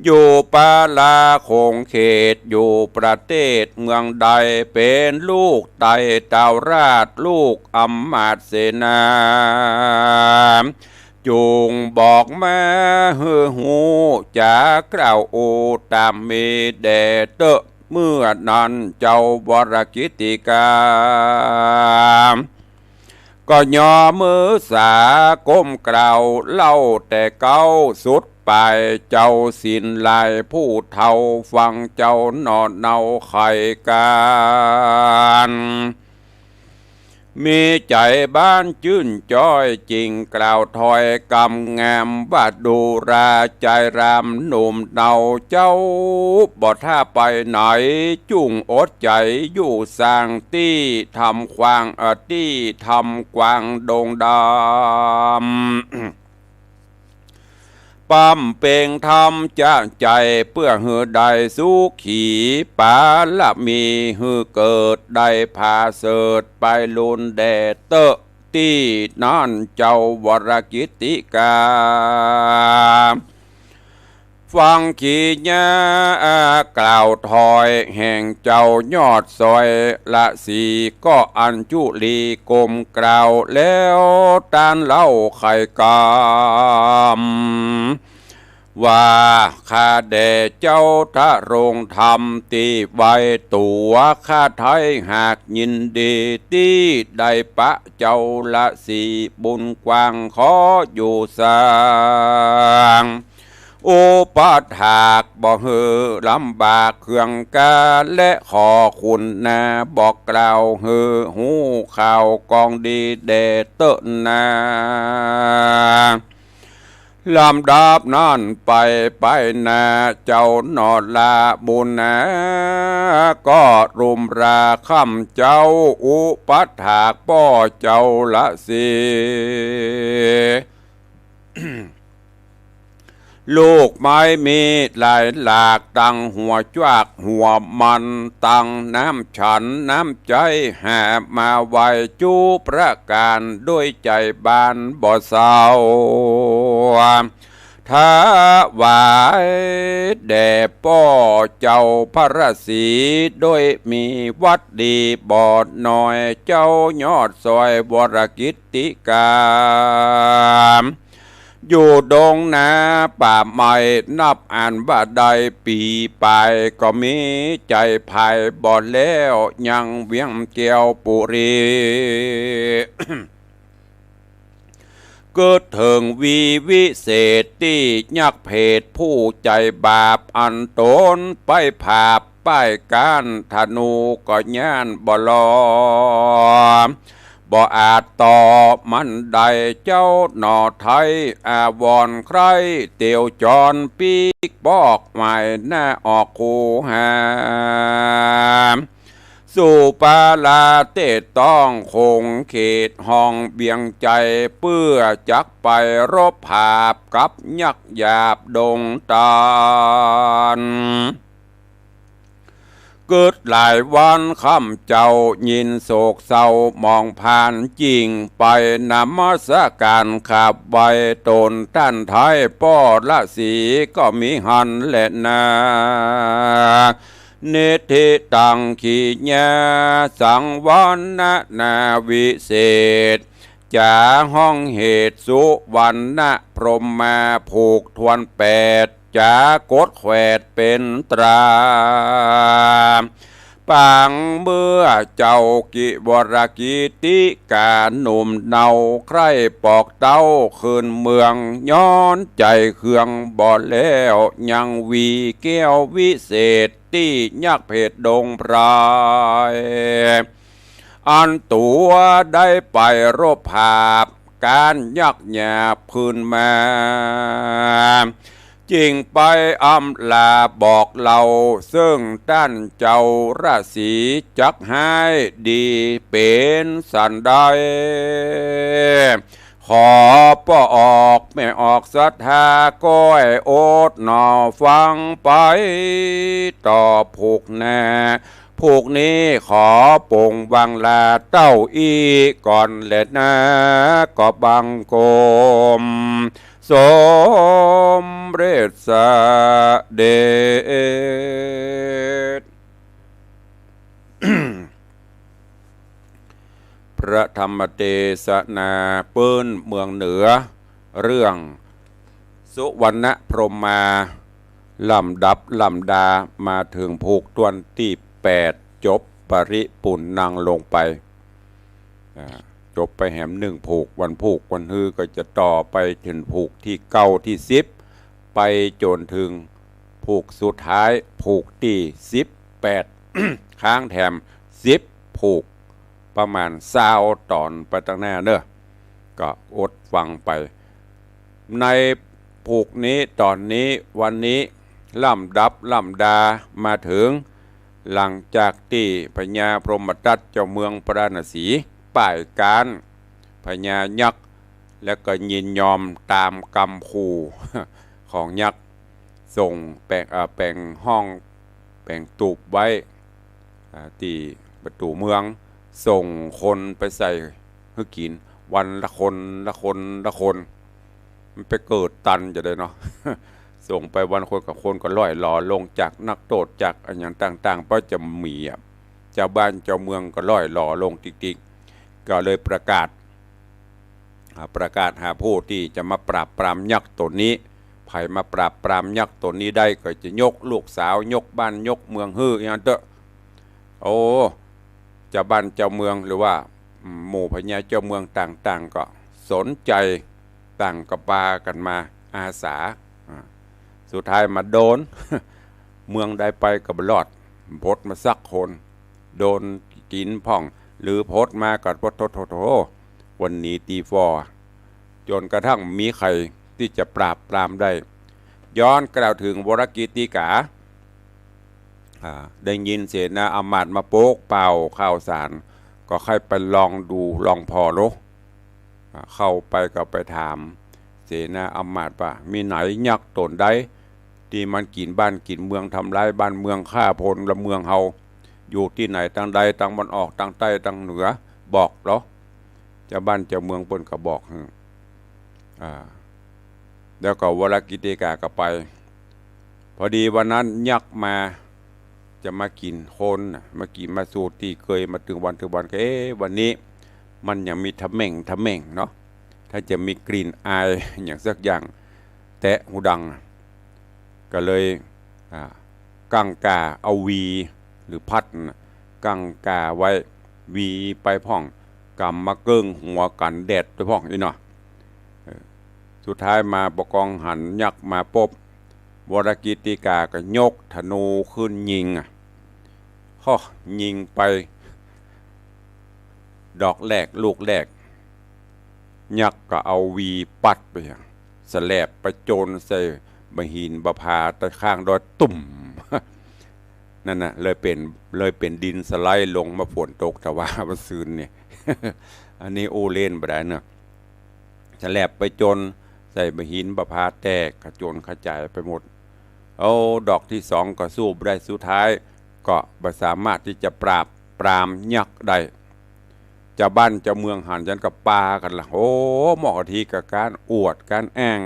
อยู่ปาลาขงเขต อยู่ประเทศเมืองใด เป๋นลูกไตรเต้าราช ลูกอำมาตย์เสนา จุ่งบอกมาหื้อฮู้ จ๋ากล่าวอู้ต๋ามมีแด่เต๊อะ เมื่อนั้นเจ้าวรกิตติกา ก็ยอมือสาก้มกล่าวเล่าแต่เก๊าสุดปาย เจ้าศิลหลายผู้เฒ่าฟังเจ้าหน่อเนาไขก๋าน มีใจ๋บานจื้นจ๊อย จึงกล่าวถ้อยกำงามว่า ดูราชายรามหนุ่มเนา เจ้าบ่ถ้าไปไหน จุ่งอดใจ๋อยู่สร้างตี้ทำความ เอ่อ ตี้ทำความโด่งดัง บำเพ็งธรรมจะใจ๋ เปื้อหื้อได้สุขี ปารมีหื้อเกิดได้ผาเสริฐ ไปลุนแด่เต๊อะ ตี้นั้นเจ้าวรกิตติกา ฟังขีญา กล่าวถอยแห่งเจ้ายอดสอยละสี ก็อัญจุลีก้มกราบแล้วต้านเล่าไขกำ ว่า ข้าแด่เจ้าทรงธรรมตี้ไว้ตั๋ว ข้าไท้หากยินดีตี้ได้ปะเจ้าละสี บุญกว้างขออยู่สร้าง อุปถากบ่หื้อลำบากเคืองกา และขอคุณนาบอกกล่าวหื้อฮู้ข่าวกองดีแด่เต๊อะนา ลำดับนั้นไป ไปหน้าเจ้าหนอละบุญนา ก็รุมราค่ำเจ้าอุปถากป้อเจ้าละสี ลูกไม้มีหลายหลาก ตังหัวจวักหัวมัน ตังน้ำฉันน้ำใจ๊ หามาไหว้จุประก๋าน ด้วยใจ๋บานบ่เศร้า ถวายแด่ป้อเจ้าพระราศี ด้วยมีวัตรดีบ่น้อย เจ้ายอดสอยวรกิตติกา อยู่ดงนาป่าไม้นับอันบ่ได้ ปี๋ปายก็มีใจ๋ภายบ่แล้ว ยังเวียงแก้วปุรี กึ๊ดเถิงวีวิเศษ ตี้ยักษ์เพศผู้ใจ๋บาป อันต๋นไปผาบป้ายก๊าน ธนูก็ย่านบ่ลอ บ่อาจต่อมันได้ เจ้าหนอไท้อาวรณ์ใคร่ เตียวจรปิ๊กปอกหมายหน้าออกคูหา สู่ปาลาเตต้องคงเขตห้องเบียงใจ๋ เปื้อจักไปรบผาบกับยักษ์หยาบดงตาล กึ๊ดหลายวันค่ำเจ้ายินโศกเศร้าหมองผ่าน จิ่งไปนมัสก๋านขับไหว้ต๋นต้านไท้ป้อละสี ก็มีหั้นแลนา นิธิตังขีญา สังวรรณนาวิเศษ จ๋าฮ้องเหตุสุวรรณพรหมา ผูกทวนแปด จ๋ากดแขวดเป๋นตรา ปางเมื่อเจ้ากิวรกิตติกา หนุ่มเนาใคร่ปอกเต้าคืนเมือง ย้อนใจ๋เคืองบ่แล้ว ยังวีแก้ววิเศษ ตี้ยักษ์เพศดงพราย อันตั๋วได้ไปรบผาบก๊านยักษ์หยาบคืนมา จิ่งไปอำลาบอกเล่า เซิ่งต้านเจ้าราศีจักฮ้ายดีเป๋นสันใด ขอป้อออกแม่ออกศรัทธา ก้อยอดหนอฟังไปต่อผูกหน้า ผูกนี้ขอปงวางลาเต้าอี้ก่อนแลนา ก็บังคมสมเร็จเสด็จ พระธรรมเตสนาปื้นเมืองเหนือ เรื่องสุวรรณพรหมา ลำดับลำดามาเถิงผูกถ้วนตี้แปด จบปริปุณณังลงไป อ่า จบไปแหมหนึ่งผูก วันผูกวันฮือก็จะต่อไปเถิงผูกตี้เก้าตี้สิบ ไปจ๋นเถิงผูกสุดท้าย ผูกตี้สิบแปด ค้างแถมสิบผูก ประมาณซาวต๋อนไปตังหน้าเน่อ ก็อดฟังไป ในผูกนี้ต๋อนนี้วันนี้ ลำดับลำดามาเถิง หลังจากตี้พญาพรหมทัตเจ้าเมืองพาราณสีป้ายก๊านพญายักษ์ แล้วก็ยินยอมต๋ามกำขู่ของยักษ์ ส่งแป๋ง เอ่อ แป๋งห้อง แป๋งตูบไว้ อ่า ตี้ประตู๋เมือง ส่งคนไปใส่หื้อกิ๋น วันละคน ละคน ละคน มันไปเกิดตันจะได้เนาะ ส่งไปวันคนกับคนก็ล่อยหล่อลงจากนักโต้ษ จากอะหยังต่างๆ เพราะจะมีอะ เจ้าบ้านเจ้าเมืองก็ล่อยหล่อลงติ๊กๆ ก็เลยประกาศ อ่า ประกาศหาผู้ตี้จะมาปราบปรามยักษ์ต๋นนี้ ใผมาปราบปรามยักษ์ต๋นนี้ได้ก็จะยกลูกสาว ยกบ้าน ยกเมืองหื้อ อย่างเต๊อะ โอ้ เจ้าบ้านเจ้าเมือง หรือว่า อืม หมู่พญาเจ้าเมืองต่างๆ ก็สนใจ๋ ต่างก็ปากั๋นมาอาสา อ่า สุดท้ายมาโดน เมืองใดไปก็บ่รอด บ่ป๊นมาสักคน โดนกิ๋นพ่อง หรือป๊นมาก็ โถ โถ โถ วันนี้ตี้ฝ่อ จ๋นกระทั่งบ่มีใผตี้จะปราบปรามได้ ย้อนกล่าวเถิงวรกิตติกา อ่า ได้ยินเสนาอำมาตย์มาโป๊กเป่าข่าวสาร ก็ใค่ไปลองดูลองผ่อเนาะ อ่า เข้าไปก็ไปถามเสนาอำมาตย์ว่า มีไหนยักษ์ต๋นใดตี้มันกิ๋นบ้านกิ๋นเมือง ทำลายบ้านเมือง ฆ่าพลเมืองเฮา อยู่ตี้ไหน ตางใด ตางตะวันออก ตางใต้ ตางเหนือ บอกเนาะ เจ้าบ้านเจ้าเมืองเปิ้นก็บอกหื้อ อ่า แล้วก็วรกิตติกาก็ไป พอดีวันนั้นยักษ์มา จะมากิ๋นคนน่ะ มากิ๋นมาสูตรตี้เกยมาตึงวันตึงวันก็ เอ๊ะ วันนี้มันยังมีทะเม่งทะเม่งเนาะ ถ้าจะมีกลิ่นอายอะหยังสักอย่าง แตะฮูดัง ก็เลย อ่า กั๋งก๋าเอาหวี หรือพัดน่ะ กั๋งก๋าไว้ หวีไปพ่อง ก๋ำมาเกิ่งหัวกั๋นแดดไปพ่องอี้เนาะ เออ สุดท้ายมาปะกองหันยักษ์มาปุ๊บ วรกิตติกาก็ยกธนูขึ้นยิงอะ ฮอ ยิงไป ดอกแรก ลูกแรก ยักษ์ก็เอาหวีปัดไปอะ สะแลบไปโจนใส่บ่าหินบ่าผาใต้ข้างดอย ตุ้ม นั่นน่ะ เลยเป๋น เลยเป๋นดินสไลด์ลงมาฝนตก แต่ว่าเมื่อซืนนี่ อันนี้อู้เล่นบ่ได้เนาะ สะแลบไปโจนใส่บ่าหินบ่าผาแตกกระโจนกระจายไปหมด เอาดอกตี้สองก็สู้บ่ได้ สุดท้ายก็บ่สามารถตี้จะปราบปรามยักษ์ได้ เจ้าบ้านเจ้าเมืองหันจั้นก็ปากั๋นละ โอ้ หมอกะทิกับก๋านอวดก๋านแอ่ง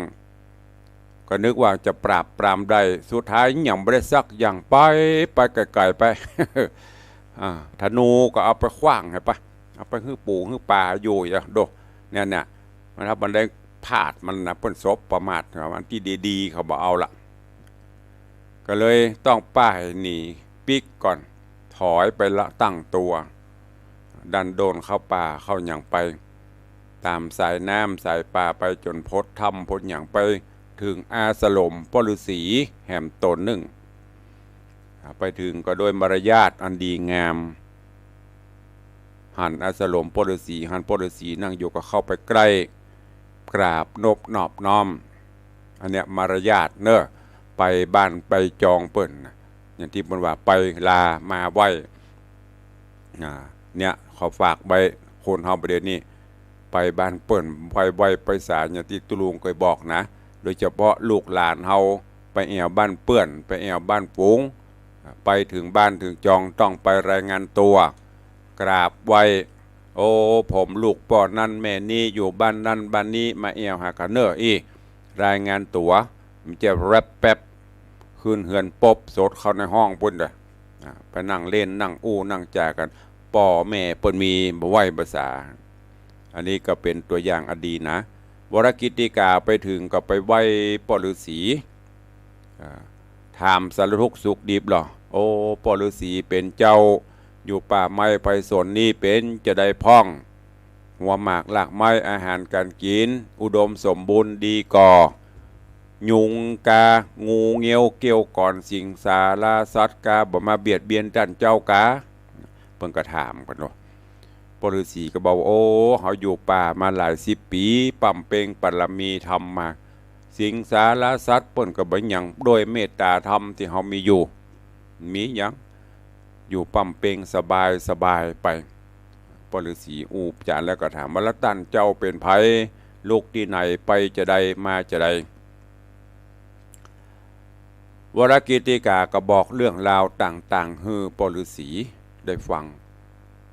ก็นึกว่าจะปราบปรามได้ สุดท้ายยังบ่ได้สักอย่าง ไป ไปไก๋ๆ ไป อ่า ธนูก็เอาไปขว้างหื้อไป เอาไปหื้อปูหื้อป๋าอยู่อะ โด เนี่ย เนี่ย มันถ้ามันได้พลาดมันน่ะ เปิ้นสบประมาท อันตี้ดีๆ เขาบ่เอาละ ก็เลยต้องป้ายหนีปิ๊กก่อน ถอยไปละตั้งตั๋ว ดันโดนเข้าป่าเข้าหยังไป ต๋ามสายน้ำสายป่าไปจ๋นป๊นถ้ำป๊นหยังไปเถิงอาสรมป้อฤๅษีแหมต๋นนึ่ง อ่า ไปเถิงก็โดยมารยาทอันดีงาม หันอาสรมป้อฤๅษี หันป้อฤๅษีนั่งอยู่ก็เข้าไปใก้ กราบนบนอบน้อม อันเนี้ยมารยาทเนาะ ไปบ้านไปจองเปิ้นน่ะ อย่างตี้เปิ้นว่าไปลามาไหว้ อ่า เนี่ย ขอฝากไว้ คนเฮาบ่าเดี่ยวนี้ ไปบ้านเปิ้น ไปไหว้ไปสา อย่างตี้ตุ๊ลุงเกยบอกนะ โดยเฉพาะลูกหลานเฮา ไปแอ่วบ้านเปื้อน ไปแอ่วบ้านฝูง ไปเถิงบ้านเถิงจองต้องไปรายงานตั๋ว กราบไหว้ โอ้ ผมลูกป้อนั้นแม่นี้ อยู่บ้านนั้นบ้านนี้ มาแอ่วหากั๋นเน่ออี้ รายงานตั๋ว มันจะแร็บแป๊บ ขึ้นเฮือนปุ๊บ สดเข้าในห้องปู้นเด้อ อ่า ไปนั่งเล่น นั่งอู้ นั่งจ๋ากั๋น ป้อแม่เปิ้นมี บ่ไหว้บ่สา อันนี้ก็เป๋นตั๋วอย่างอันดีนะ วรกิตติกาไปเถิงก็ไปไหว้ป้อฤๅษี อ่า ถามสารทุกข์สุขดิบลอ โอ้ ป้อฤๅษีเป๋นเจ้า อยู่ป่าไม้ไพรสนนี่เป๋นจาใดพ่อง หัวหมากรากไม้ อาหารก๋านกิ๋น อุดมสมบูรณ์ดีก่อ ยุงกา งูเงี้ยวเกี้ยวก่อน สิงสาราสัตว์กา บ่มาเบียดเบียนต้านเจ้ากา เปิ้นก็ถามกั๋นเนาะ ป้อฤๅษีก็บอกว่า โอ้ เฮาอยู่ป่ามาหลายสิบปี๋ บำเพ็งบารมีธรรมมา สิงสาราสัตว์เปิ้นก็บ่หยัง ด้วยเมตตาธรรมตี้เฮามีอยู่ มีหยัง อยู่บำเพ็งสบายสบายไป ป้อฤๅษีอู้จ๋าแล้วก็ถามว่า แล้วต้านเจ้าเป๋นใผ ลูกตี้ไหน ไปจาใด มาจาใด วรกิตติกาก็บอกเรื่องราวต่างๆ หื้อป้อฤๅษีได้ฟัง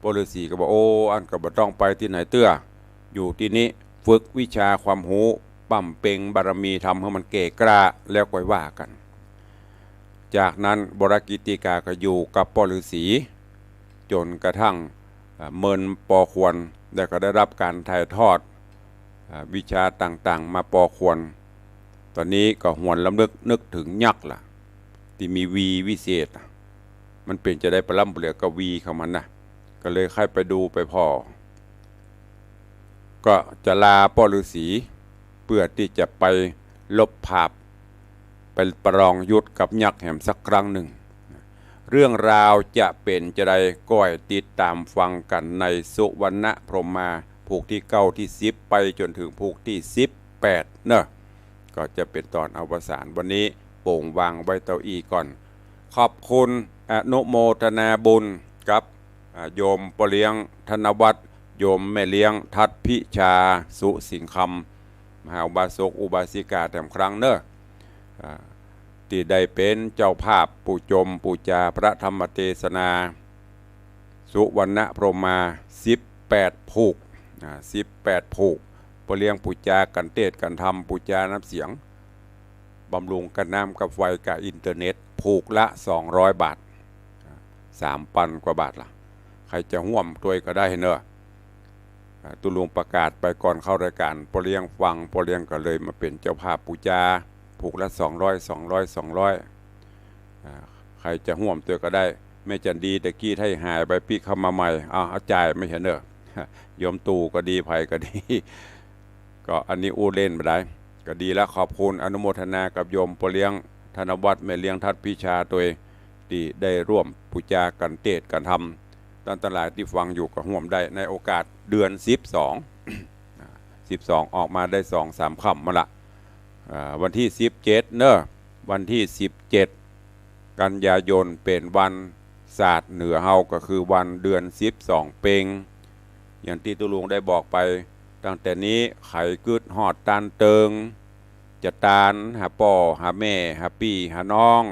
ป้อฤๅษีก็บอก โอ้ อั้นก็บ่ต้องไปตี้ไหนเตื้อ อยู่ตี้นี้ ฝึกวิชาความฮู้ บำเพ็ญบารมีธรรมหื้อมันแก่กล้า แล้วค่อยว่ากั๋น จากนั้นวรกิตติกาก็อยู่กับป้อฤๅษี จ๋นกระทั่ง เอ่อ เมินปอควร แล้วก็ได้ฮับก๋านถ่ายทอด เอ่อ วิชาต่างๆ มาปอควร ต๋อนนี้ก็หวนรำลึกนึกเถิงยักษ์ละ ตี้มีวีวิเศษ มันเป๋นจาใดปะล้ำปะเหลือกับวีของมันนะ ก็เลยใค่ไปดูไปผ่อ ก็จะลาป้อฤๅษี เปื้อตี้จะไปลบผาบ ไปประลองยุทธกับยักษ์แหมสักครั้งนึ่ง เรื่องราวจะเป๋นจาใด ก้อยติดต๋ามฟังกั๋นในสุวรรณพรหมา ผูกตี้เก้า ตี้สิบ ไปจ๋นเถิงผูกตี้สิบแปดเนาะ ก็จะเป๋นต๋อนอวสาน วันนี้โป่งวางไว้เต้าอี้ก่อน ขอบคุณอนุโมทนาบุญกับ อ่า โยมป้อเลี้ยงธนวัฒน์ โยมแม่เลี้ยงทัดพิชา สุสิงห์คำ มหาอุบาสกอุบาสิกาแถมครั้งเนาะ อ่า ตี้ได้เป๋นเจ้าภาพปู๋จมปู๋จาพระธรรมเตสนา สุวรรณพรหมา สิบแปดผูก อ่า สิบแปดผูก ป้อเลี้ยงปู๋จากัณฑ์เตสน์กัณฑ์ธรรม ปู๋จาน้ำเสียง บำรุงกั๊สน้ำกั๊สไฟกั๊สอินเทอร์เน็ต ผูกละสองร้อยบาท สามปันกว่าบาทละ ใผจะฮ่วมตวยก็ได้เนาะ อ่า ตุ๊ลุงประกาศไปก่อนเข้ารายก๋าน ป้อเลี้ยงฟัง ป้อเลี้ยงก็เลยมาเป๋นเจ้าภาพปู๋จา ผูกละสองร้อย สองร้อย สองร้อย อ่า ใผจะฮ่วมตวยก็ได้ แม่จันดีตะกี้ถ้าหายไปปิ๊กเข้ามาใหม่ อ้าว เอาจ่ายไม่ใช่เนาะ โยมตู่ก็ดี ใผก็ดี ก็อันนี้อู้เล่นบ่ได้ ก็ดีละ ขอบคุณอนุโมทนากับโยมป้อเลี้ยงธนวัฒน์ แม่เลี้ยงทัดพิชาตวย ตี้ได้ฮ่วมปู๋จากัณฑ์เตสน์กัณฑ์ธรรม ต้านตังหลายตี้ฟังอยู่ก็ฮ่วมได้ในโอกาสเดือนสิบสอง สิบสองออกมาได้สองสามค่ำมาละ อ่า วันตี้สิบเจ็ดเนาะ วันตี้สิบเจ็ดกันยายนเป๋นวันศาสตร์เหนือเฮา ก็คือวันเดือนสิบสองเป็ง อย่างตี้ตุ๊ลุงได้บอกไป ตั้งแต่นี้ใผกึ๊ดฮอดตานเติง จะตานหาป้อหาแม่ หาปี้หาน้อง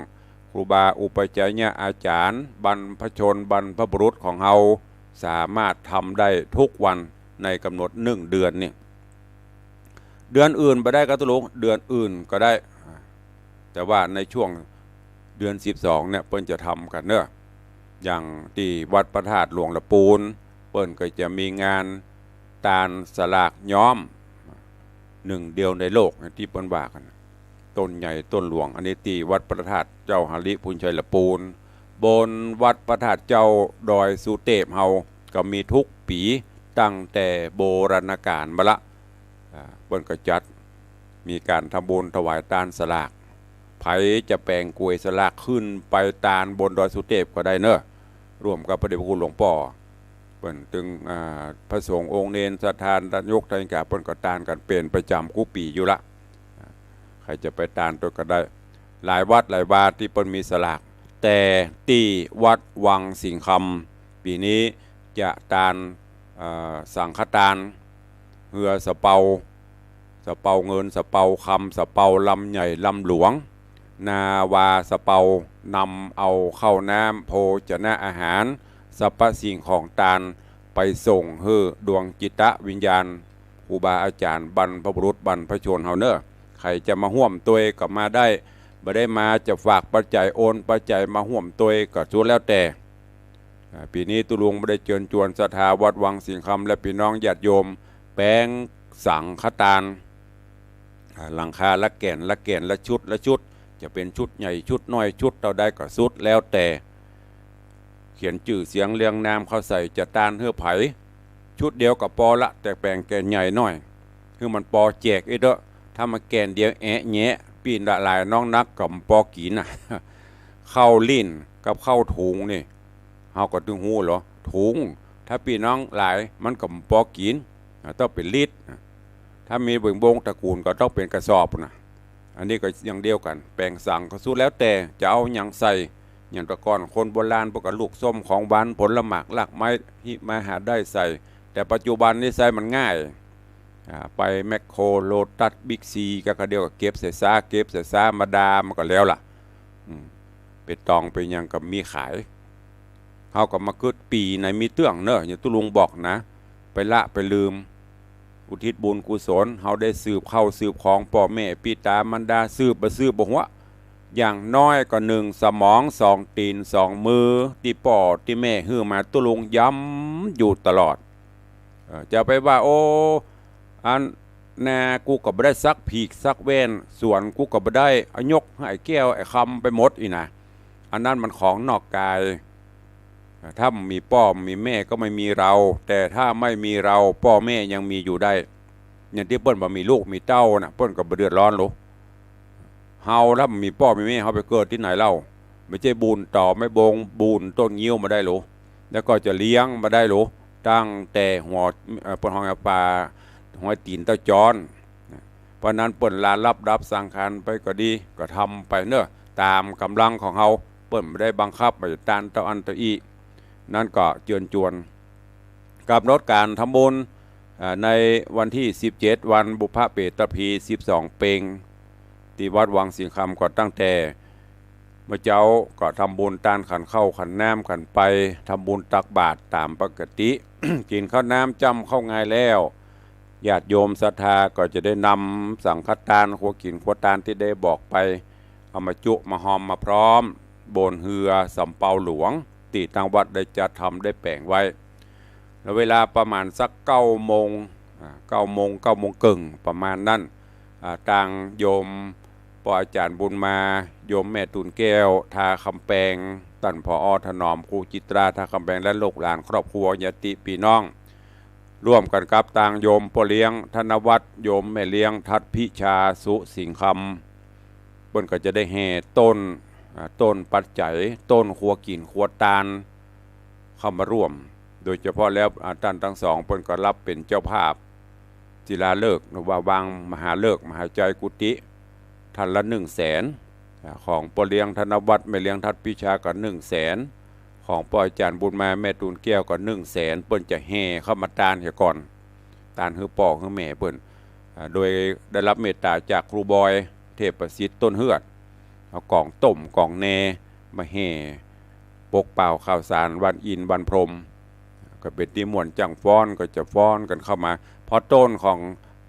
ครูบาอุปัชฌายยะอาจ๋ารย์ บรรพชนบรรพบุรุษของเฮา สามารถทำได้ทุกวันในก๋ำหนดนึ่งเดือนนี่ เดือนอื่นบ่ได้ก๊ะตุ๊ลุง เดือนอื่นก็ได้ แต่ว่าในช่วงเดือนสิบสองเนี่ยเปิ้นจะทำกั๋นเนาะ อย่างตี้วัดพระธาตุหลวงละปูน เปิ้นก็จะมีงานตานสลากย้อม นึ่งเดียวในโลกตี้เปิ้นว่ากั๋น ต้นใหญ่ต้นหลวง อันนี้ตี้วัดพระธาตุเจ้าหริภุญชัยละปูน บนวัดพระธาตุเจ้าดอยสุเตพเฮาก็มีทุกปี๋ตั้งแต่โบราณกาลมาละ อ่า เปิ้นก็จัดมีก๋านทำบุญถวายตานสลาก ใผจะแป๋งก๋วยสลากขึ้นไปตานบนดอยสุเตพก็ได้เนาะ ฮ่วมกับพระเดชพระคุณหลวงป้อ เปิ้นตึง อ่า พระสงฆ์องค์เณรศรัทธาญาติโยมตังหลาย เปิ้นก็ตานกั๋นเป๋นประจ๋ำกู้ปี๋อยู่ละ อ่า ใผจะไปตานตวยก็ได้ หลายวัดหลายวาตี้เปิ้นมีสลาก แต่ตี้วัดวังสิงห์คำ ปี๋นี้จะตาน เอ่อ สังฆตาน เฮือสะเปา สะเปาเงิน สะเปาคำ สะเปาลำใหญ่ลำหลวง นาวาสะเปา นำเอาข้าวน้ำโภชนะอาหาร สรรพสิ่งของตาน ไปส่งหื้อดวงจิตวิญญาณ ครูบาอาจ๋ารย์ บรรพบุรุษ บรรพชนเฮาเนาะ ใผจะมาฮ่วมตวยก็มาได้ บ่ได้มาจะฝากปัจจัย โอนปัจจัยมาฮ่วมตวยก็สุดแล้วแต่ อ่า ปี๋นี้ตุ๊ลุงบ่ได้เจิญจวนศรัทธาวัดวังสิงห์คำและปี้น้องญาติโยม แป๋งสังฆตาน อ่า หลังคาละแก่น ละแก่น ละชุด ละชุด จะเป๋นชุดใหญ่ ชุดน้อย ชุดเต้าใดก็สุดแล้วแต่ เขียนจื้อเสียงเรียงนามเข้าใส่ จะตานหื้อใผ ชุดเดียวก็ปอละ แต่แป๋งแก่นใหญ่น้อย หื้อมันปอแจกอีกเต๊อะ ถ้ามันแก่นเดียวแอะแยะ ปี้หลายน้องนักก็บ่ปอกิ๋นน่ะ ข้าวลิ้นกับข้าวถุงนี่ เฮาก็ตึงฮู้ลอ ถุง ถ้าปี้น้องหลายมันก็บ่ปอกิ๋น อ่า ต้องเป๋นลิตร อ่า ถ้ามีเบิ่งบงตระกูลก็ต้องเป๋นกระสอบน่ะ อันนี้ก็อย่างเดียวกั๋น แป๋งสังก็สุดแล้วแต่จะเอาหยังใส่ อย่างแต่ก่อนคนโบราณเปิ้นก็ลูกส้ม ของหวาน ผลหมาก รากไม้ หิมาหาได้ใส่ แต่ปัจจุบันนี้ใส่มันง่าย อ่า ไปแมคโคร โลตัส บิ๊กซี ก็กะเดียวก็เก็บใส่ซ้า เก็บใส่ซ้า มาดามมันก็แล้วล่ะ อืม ไปตองไปหยังก็มีขาย เฮาก็มากึ๊ดปี๋ไหนมีเตื้องเนาะ อย่างตุ๊ลุงบอกนะ ไปละไปลืม อุทิศบุญกุศล เฮาได้สืบข้าวสืบของป้อแม่ปิต๋ามารดา สืบบ่สืบบ่ฮู้ อย่างน้อยก็นึ่งสมอง สองตี๋น สองมือ ตี้ป้อตี้แม่หื้อมา ตุ๊ลุงย้ำอยู่ตลอด เอ่อ จะไปว่า โอ้ อันนากูก็บ่ได้สักผีกสักแว่น สวนกูก็บ่ได้ เอายกหื้อไอ้แก้วไอ้คำไปหมดอี้นะ อันนั้นมันของนอกกาย ถ้ามีป้อมีแม่ก็ไม่มีเรา แต่ถ้าไม่มีเรา ป้อแม่ยังมีอยู่ได้ อย่างตี้เปิ้นบ่มีลูกมีเต้าน่ะ เปิ้นก็บ่เดือดร้อนหรอก เฮาถ้ามีป้อมีแม่ เฮาไปเกิดตี้ไหนเล่า บ่ใจ้บูนตอไม้บง บูนต้นงิ้วมาได้หรอก แล้วก็จะเลี้ยงมาได้หรอก ตั้งแต่หัว เอ่อ เปิ้นฮ้องปา หัวตี๋นเต้าจอน เพราะนั้นเปิ้นลาลับดับสังขารไปก็ดี ก็ทำไปเนาะ ต๋ามก๋ำลังของเฮา เปิ้นบ่ได้บังคับหื้อตานเต้าอั้นเต้าอี้ นั้นก็เจิญจวน ก๋ำหนดก๋านทำบุญ อ่า ในวันตี้สิบเจ็ด วันบุพเพเปตพี สิบสองเป็ง ตี้วัดวังสิงห์คำ ก็ตั้งแต่เมื่อเจ๊าก็ทำบุญตานขันข้าวขันน้ำขันไป ทำบุญตักบาตรต๋ามปกติ กิ๋นข้าวน้ำจ้ำข้าวงายแล้ว ญาติโยมศรัทธาก็จะได้นำสังฆตาน ครัวกิ๋นครัวตานตี้ได้บอกไป เอามาจุมาฮอมมาพร้อม บนเฮือสำเปาหลวง ตี้ตางวัดได้จัดทำได้แป๋งไว้ แล้วเวลาประมาณสักเก้าโมง อ่า เก้าโมง เก้าโมงเกิ่งประมาณนั้น อ่า ตางโยมป้ออาจ๋ารย์บุญมา โยมแม่ตูนแก้ว ท่าคำแปง ต้าน ผอ.ถนอม ครูจิตรา ท่าคำแปง และลูกหลานครอบครัวญาติปี้น้อง ร่วมกั๋นกับตางโยมป้อเลี้ยงธนวัฒน์ โยมแม่เลี้ยงทัดพิชา สุสิงห์คำ เปิ้นก็จะได้แห่ต้น อ่า ต้นปัจจัย ต้นครัวกิ๋นครัวตาน เข้ามาร่วม โดยเฉพาะแล้ว อ่า ต้านตังสองเปิ้นก็รับเป๋นเจ้าภาพศิลาฤกษ์ หรือว่าวางมหาฤกษ์ มหาไชยกุฏิ ต้านละหนึ่งแสน อ่า ของป้อเลี้ยงธนวัฒน์ แม่เลี้ยงทัดพิชาก็หนึ่งแสน ของป้ออาจ๋ารย์บุญมา แม่ตูนแก้วก็หนึ่งแสน เปิ้นจะแห่เข้ามาตานเหียก่อน ตานหื้อป้อหื้อแม่เปิ้น อ่า โดยได้รับเมตต๋าจากครูบอย เทพประสิทธิ์ ต้นเฮือด เอาก๋องต้มก๋องแหน่มาแห่ปกเป่าข่าวสารวันอินทร์วันพรหม ก็เป๋นตี้ม่วนจ้างฟ้อน ก็จะฟ้อนกั๋นเข้ามา เพราะต้นของ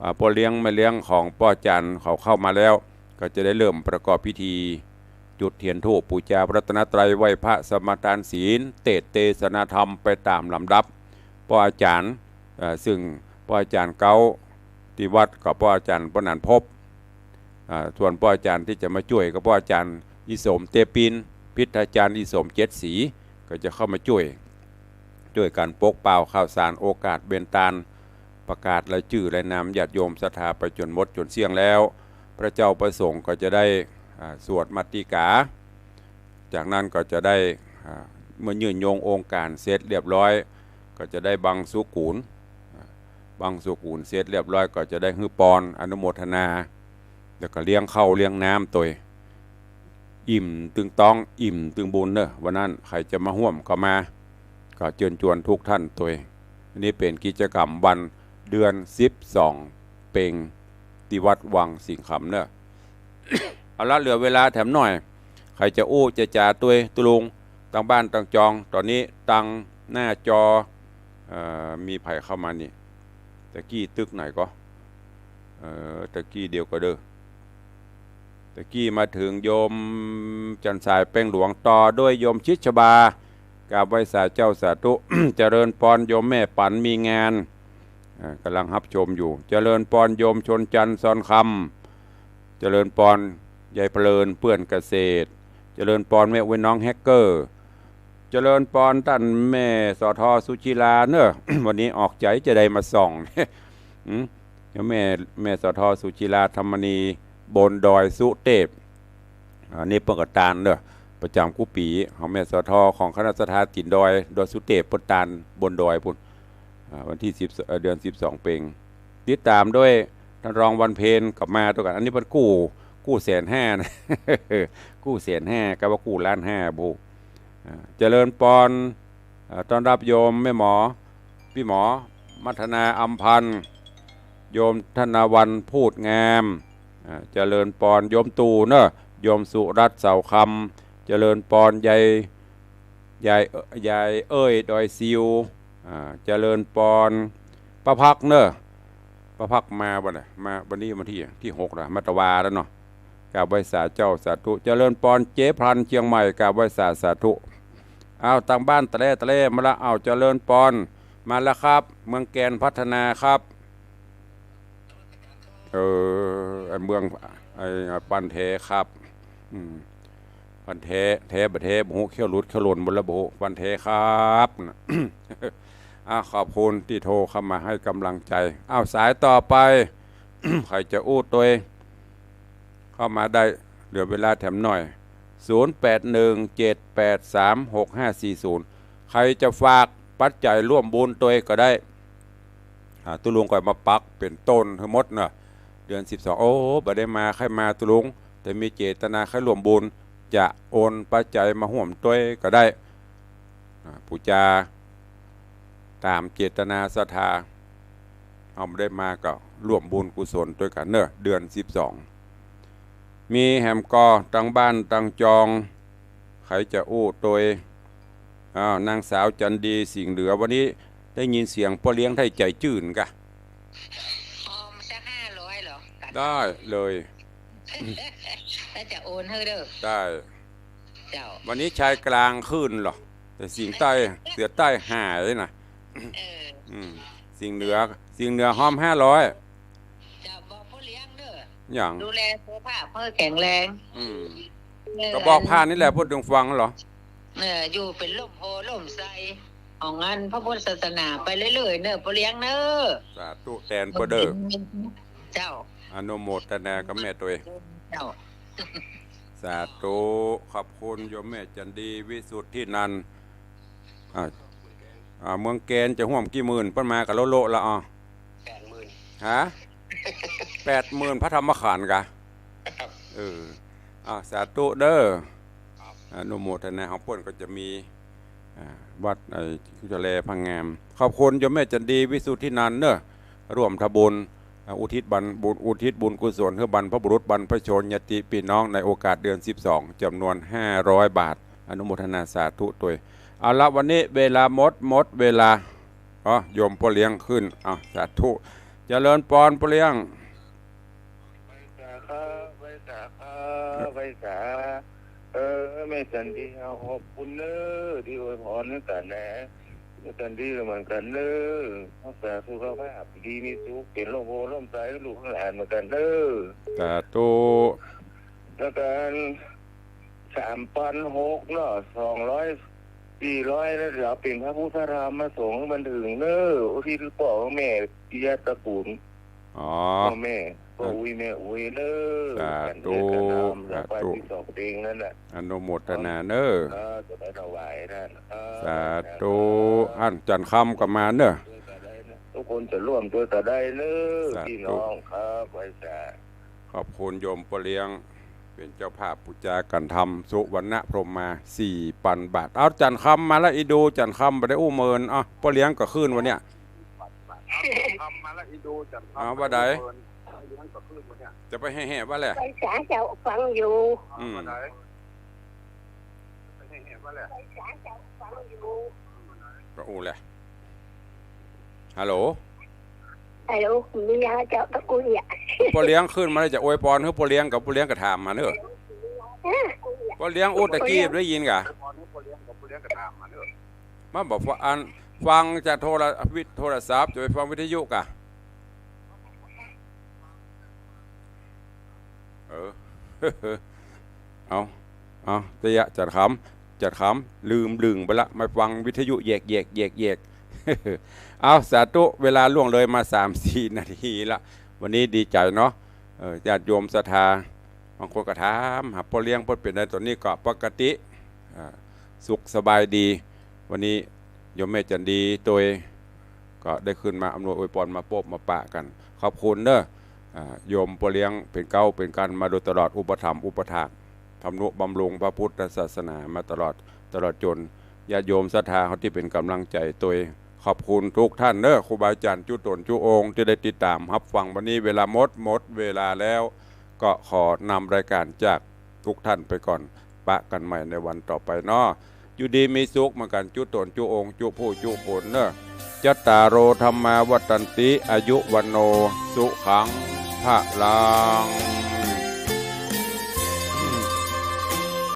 อ่า ป้อเลี้ยงแม่เลี้ยงของป้ออาจ๋ารย์เขาเข้ามาแล้ว ก็จะได้เริ่มประกอบพิธี จุดเตียนธูปปู๋จาพระรัตนตรัย ไหว้พระสมาทานศีล เตสน์เตสนาธรรมไปต๋ามลำดับ ป้ออาจ๋ารย์ เอ่อ ซึ่งป้ออาจ๋ารย์เก๊าตี้วัดก็ป้ออาจ๋ารย์ปนัญพบ อ่า ส่วนป้ออาจ๋ารย์ตี้จะมาจ้วยก็ป้ออาจ๋ารย์อีสมเตปิน พิทยาจารย์อีสมเจ็ดศรี ก็จะเข้ามาจ้วย จ้วยกั๋นปกเป่าข่าวสารโอกาสเบญตาน ประกาศรายจื้อรายนามญาติโยมศรัทธาไปจ๋นหมดจ๋นเสี้ยงแล้ว พระเจ้าพระสงฆ์ก็จะได้ อ่า สวดมัตติกา จากนั้นก็จะได้ อ่า เมื่อยื่นโยงองค์การเสร็จเรียบร้อย ก็จะได้บังสุกุล อ่า บังสุกุลเสร็จเรียบร้อย ก็จะได้หื้อปอนอนุโมทนา แล้วก็เลี้ยงข้าวเลี้ยงน้ำตวย อิ่มตึงต๊อง อิ่มตึงบุญเนอะ วันนั้นใผจะมาฮ่วมก็มา ก็เจิญจวนทุกท่านตวย อันนี้เป๋นกิจกรรมวันเดือนสิบสองเป็ง ตี้วัดวังสิงห์คำเนอะ เอาละ เหลือเวลาแถมหน่อย ใผจะอู้จะจ๋าตวยตุ๊ลุง ตังบ้านตังจอง ต๋อนนี้ตังหน้าจอ เอ่อ มีใผเข้ามานี่ ตะกี้ตึกไหนก็ เอ่อ ตะกี้เดียวก็เด้อ ตะกี้มาเถิงโยมจันทร์สายแป้งหลวง ต่อด้วยโยมชิดฉบา กราบไหว้สาเจ้าสาธุ เจริญปอนโยมแม่ปั๋นมีงาน อ่า ก่ำลังฮับชมอยู่ เจริญปอนโยมชนจันทร์ซอนคำ เจริญปอนยายเพลินเปื้อนเกษตร เจริญปอนแม่อุ๊ยน้องแฮกเกอร์ เจริญปอนต้านแม่ สอทอ สุจิราเนอะ วันนี้ออกใจ๋จะได้มาส่อง อืม เดี๋ยวแม่ แม่ สอทอ สุจิรา ธรรมณี บนดอยสุเตพ อ่า นี่เปิ้นก็ตานเนอะ ประจ๋ำกู้ปี๋ ของแม่ สอทอ ของคณะศรัทธาตี๋นดอย ดอยสุเตพ เปิ้นตานบนดอยปู้น อ่า วันตี้สิบ เอ่อ เดือนสิบสองเป็ง ติดต๋ามด้วยต้านรองวันเพ็ญกับมาตวยกั๋น อันนี้เปิ้นกู้ กู้แสนห้านะ กู้แสนห้า กาว่ากู้ล้านห้าบ่ฮู้ อ่า เจริญปอน อ่า ต้อนรับโยมแม่หมอ ปี้หมอ มัทนาอำพันธ์ โยมธนวรรณพูดงาม อ่า เจริญปอนโยมตู่เนอะ โยมสุรัตน์เสาคำ เจริญปอนยาย ยาย ยายเอ้ยดอยซิว อ่า เจริญปอนป้าพักเนอะ ป้าพักมาบ่เนี่ย มาวันนี้วันตี้ ตี้หกแล้ว มาตะวาแล้วเนาะ กราบไหว้สาเจ้า สาธุ เจริญปอน เจ๊พลันเจียงใหม่ กราบไหว้สา สาธุ อ้าว ตางบ้านตะแล่ตะแล่มาละ อ้าว เจริญปอน มาแล้วครับ เมืองแกนพัฒนาครับ เออ ไอ้เมือง ไอ้ปันแท้ครับ อืม ปันแท้ แท้บ่แท้บ่ฮู้ เขี้ยวหลุดเขี้ยวหล่นหมดแล้วบ่ฮู้ ปันแท้ครับ นะ อ่ะ ขอบคุณตี้โทรเข้ามาให้กำลังใจ อ้าว สายต่อไป ใผจะอู้ตวย เข้ามาได้ เหลือเวลาแถมหน่อย ศูนย์แปดหนึ่งเจ็ดแปดสามหกห้าสี่ศูนย์ ใผจะฝากปัจจัยร่วมบุญตวยก็ได้ อ่า ตุ๊ลุงก็มาปักเป๋นต้นหื้อหมดเนาะ เดือนสิบสอง โอ้ บ่ได้มา ใค่มาตุ๊ลุง แต่มีเจตนาใค่ร่วมบุญ จะโอนปัจจัยมาฮ่วมตวยก็ได้ อ่า ปู๋จา ต๋ามเจตนาศรัทธา เฮาบ่ได้มาก็ร่วมบุญกุศลตวยกั๋นเนาะ เดือนสิบสอง มีแหมก่อ ตางบ้านตางจอง ใผจะอู้ตวย อ้าว นางสาวจันดี สิงห์เหนือ วันนี้ได้ยินเสียงป้อเลี้ยงได้ใจ๋จื้นกะ อ๋อ มันจะห้าร้อยเหรอ ได้เลย ถ้าจะโอนหื้อเด้อ ได้ เจ้า วันนี้ชายกลางขึ้นเหรอ แต่สิงห์ใต้ เสือใต้หายนะ เออ อืม สิงห์เหนือ สิงห์เหนือฮอมห้าร้อย เจ้า บอกป้อเลี้ยงเด้อ หยัง ดูแลสุขภาพหื้อแข็งแรง อืม เออ ก็บอกผ่านนี่แหละ พูดถึงฟังเหรอ เออ อยู่เป๋นร่มโพธิ์ร่มไทร ของอันพระพุทธศาสนาไปเรื่อยๆ เน่อ ป้อเลี้ยงเน่อ สาธุแตนป้อเด้อ เจ้า อนุโมทนากับแม่ตวย เจ้า สาธุ ขอบคุณโยมแม่จันดี วิสุทธินันท์ อ่า อ่า เมืองแกนจะฮ่วมกี่หมื่น เปิ้นมากับโลโลละ อ๋อ แปดหมื่น ฮะ แปดหมื่น พระธรรมขันธ์กะ ครับ เออ อ่า สาธุเด้อ ครับ อนุโมทนา ของเปิ้นก็จะมี อ่า วัด ไอ้ กุจแลพระงาม ขอบคุณโยมแม่จันดี วิสุทธินันท์เนอะ ร่วมทำบุญ อ่า อุทิศบัน บุญ อุทิศบุญกุศลหื้อบรรพบุรุษ บรรพชน ญาติปี้น้อง ในโอกาสเดือนสิบสอง จ๋ำนวนห้าร้อยบาท อนุโมทนาสาธุตวย เอาละ วันนี้เวลาหมด หมดเวลา อ๋อ โยมป้อเลี้ยงขึ้น อ้าว สาธุ เจริญปอน ป้อเลี้ยง ไหว้สาครับ ไหว้สาครับ ไหว้สา เออ แม่จันดี ขอบคุณเน่อ ตี้อวยปอนหื้อกั๋นนะ แม่จันดีก็เหมือนกั๋นเน่อ รักษาสุขภาพดีมีสุข เป๋นร่มโพธิ์ร่มไทรหื้อลูกหื้อหลานเหมือนกั๋นเน่อ สาธุ แล้วกั๋น สามปันหกเนาะ สองร้อย สี่ร้อย แล้วเดี๋ยวเป๋นพระพุทธธรรมมาส่งหื้อมันเถิงเน่อ อุทิศหื้อป้อแม่ปิยะตระกูล อ๋อ ป้อแม่ ป้ออุ๊ยแม่อุ๊ยเน่อ สาธุ กั๋นเถิงกั๋นทำ สาธุ แล้วไปตี้สองเต็งนั่นน่ะ อนุโมทนาเน่อ เออ จะไปถวายนั่น เออ สาธุ อั้นจันทร์คำก็มาเน่อ ทุกคนจะร่วมตวยกั๋นได้เน่อ สาธุ ปี้น้องครับ ไหว้สา ขอบคุณโยมป้อเลี้ยง เป๋นเจ้าภาพปู๋จากั๋นธรรม สุวรรณพรหมมา สี่ปันบาท เอา จันทร์คำมาละ อีดู จันทร์คำบ่ได้อู้เมิน เอา ป้อเลี้ยงก็ขึ้นวันเนี้ย เอา ว่าใด จะไปแห่ๆ ว่าแหละ ไหว้สาเจ้า ฟังอยู่ อืม ก็อู้แหละ ฮัลโหล ฮัลโหล มียาเจ้าตะกุยอ่ะ ป้อเลี้ยงขึ้นมาแล้ว จะอวยปอนหื้อป้อเลี้ยง กับป้อเลี้ยงก็ถามมาเน่อ ฮะ ป้อเลี้ยงอู้ตะกี้ได้ยินกะ มาบอกว่าอัน ฟังจากโทรวิท- โทรศัพท์ จะไปฟังวิทยุกะ เออ เอา เอา ตะยะจันทร์คำ จันทร์คำ ลืมลึงไปละ มาฟังวิทยุแยกๆ แยกๆ เอา สาธุ เวลาล่วงเลยมาสามสี่นาทีละ วันนี้ดีใจ๋เนาะ เออ ญาติโยมศรัทธา บางคนก็ถามหาป้อเลี้ยง เปิ้นเป๋นใด ต๋อนนี้ก็ปกติ อ่า สุขสบายดี วันนี้โยมแม่จันดีตวย ก็ได้ขึ้นมาอำนวยอวยปอน มาปบมาปะกั๋น ขอบคุณเน่อ อ่า โยมป้อเลี้ยงเป๋นเก๊าเป๋นกั๋นมาโดยตลอด อุปถัมภ์อุปถาก ทำนุบำรุงพระพุทธศาสนามาตลอด ตลอดจ๋นญาติโยมศรัทธาเฮาตี้เป๋นก๋ำลังใจ๋ตวย ขอบคุณกู้ต้านเน่อ ครูบาอาจ๋ารย์กู้ต๋นกู้องค์ตี้ได้ติดต๋ามฮับฟัง วันนี้เวลาหมด หมดเวลาแล้ว ก็ขอนำรายก๋านจากกู้ต้านไปก่อน ปะกั๋นใหม่ในวันต่อไปเนาะ อยู่ดีมีสุขเหมือนกั๋นกู้ต๋นกู้องค์ กู้ผู้กู้คนเน่อ จัตตาโร ธัมมา วัฑฒันติ อายุ วัณโณ สุขัง พลัง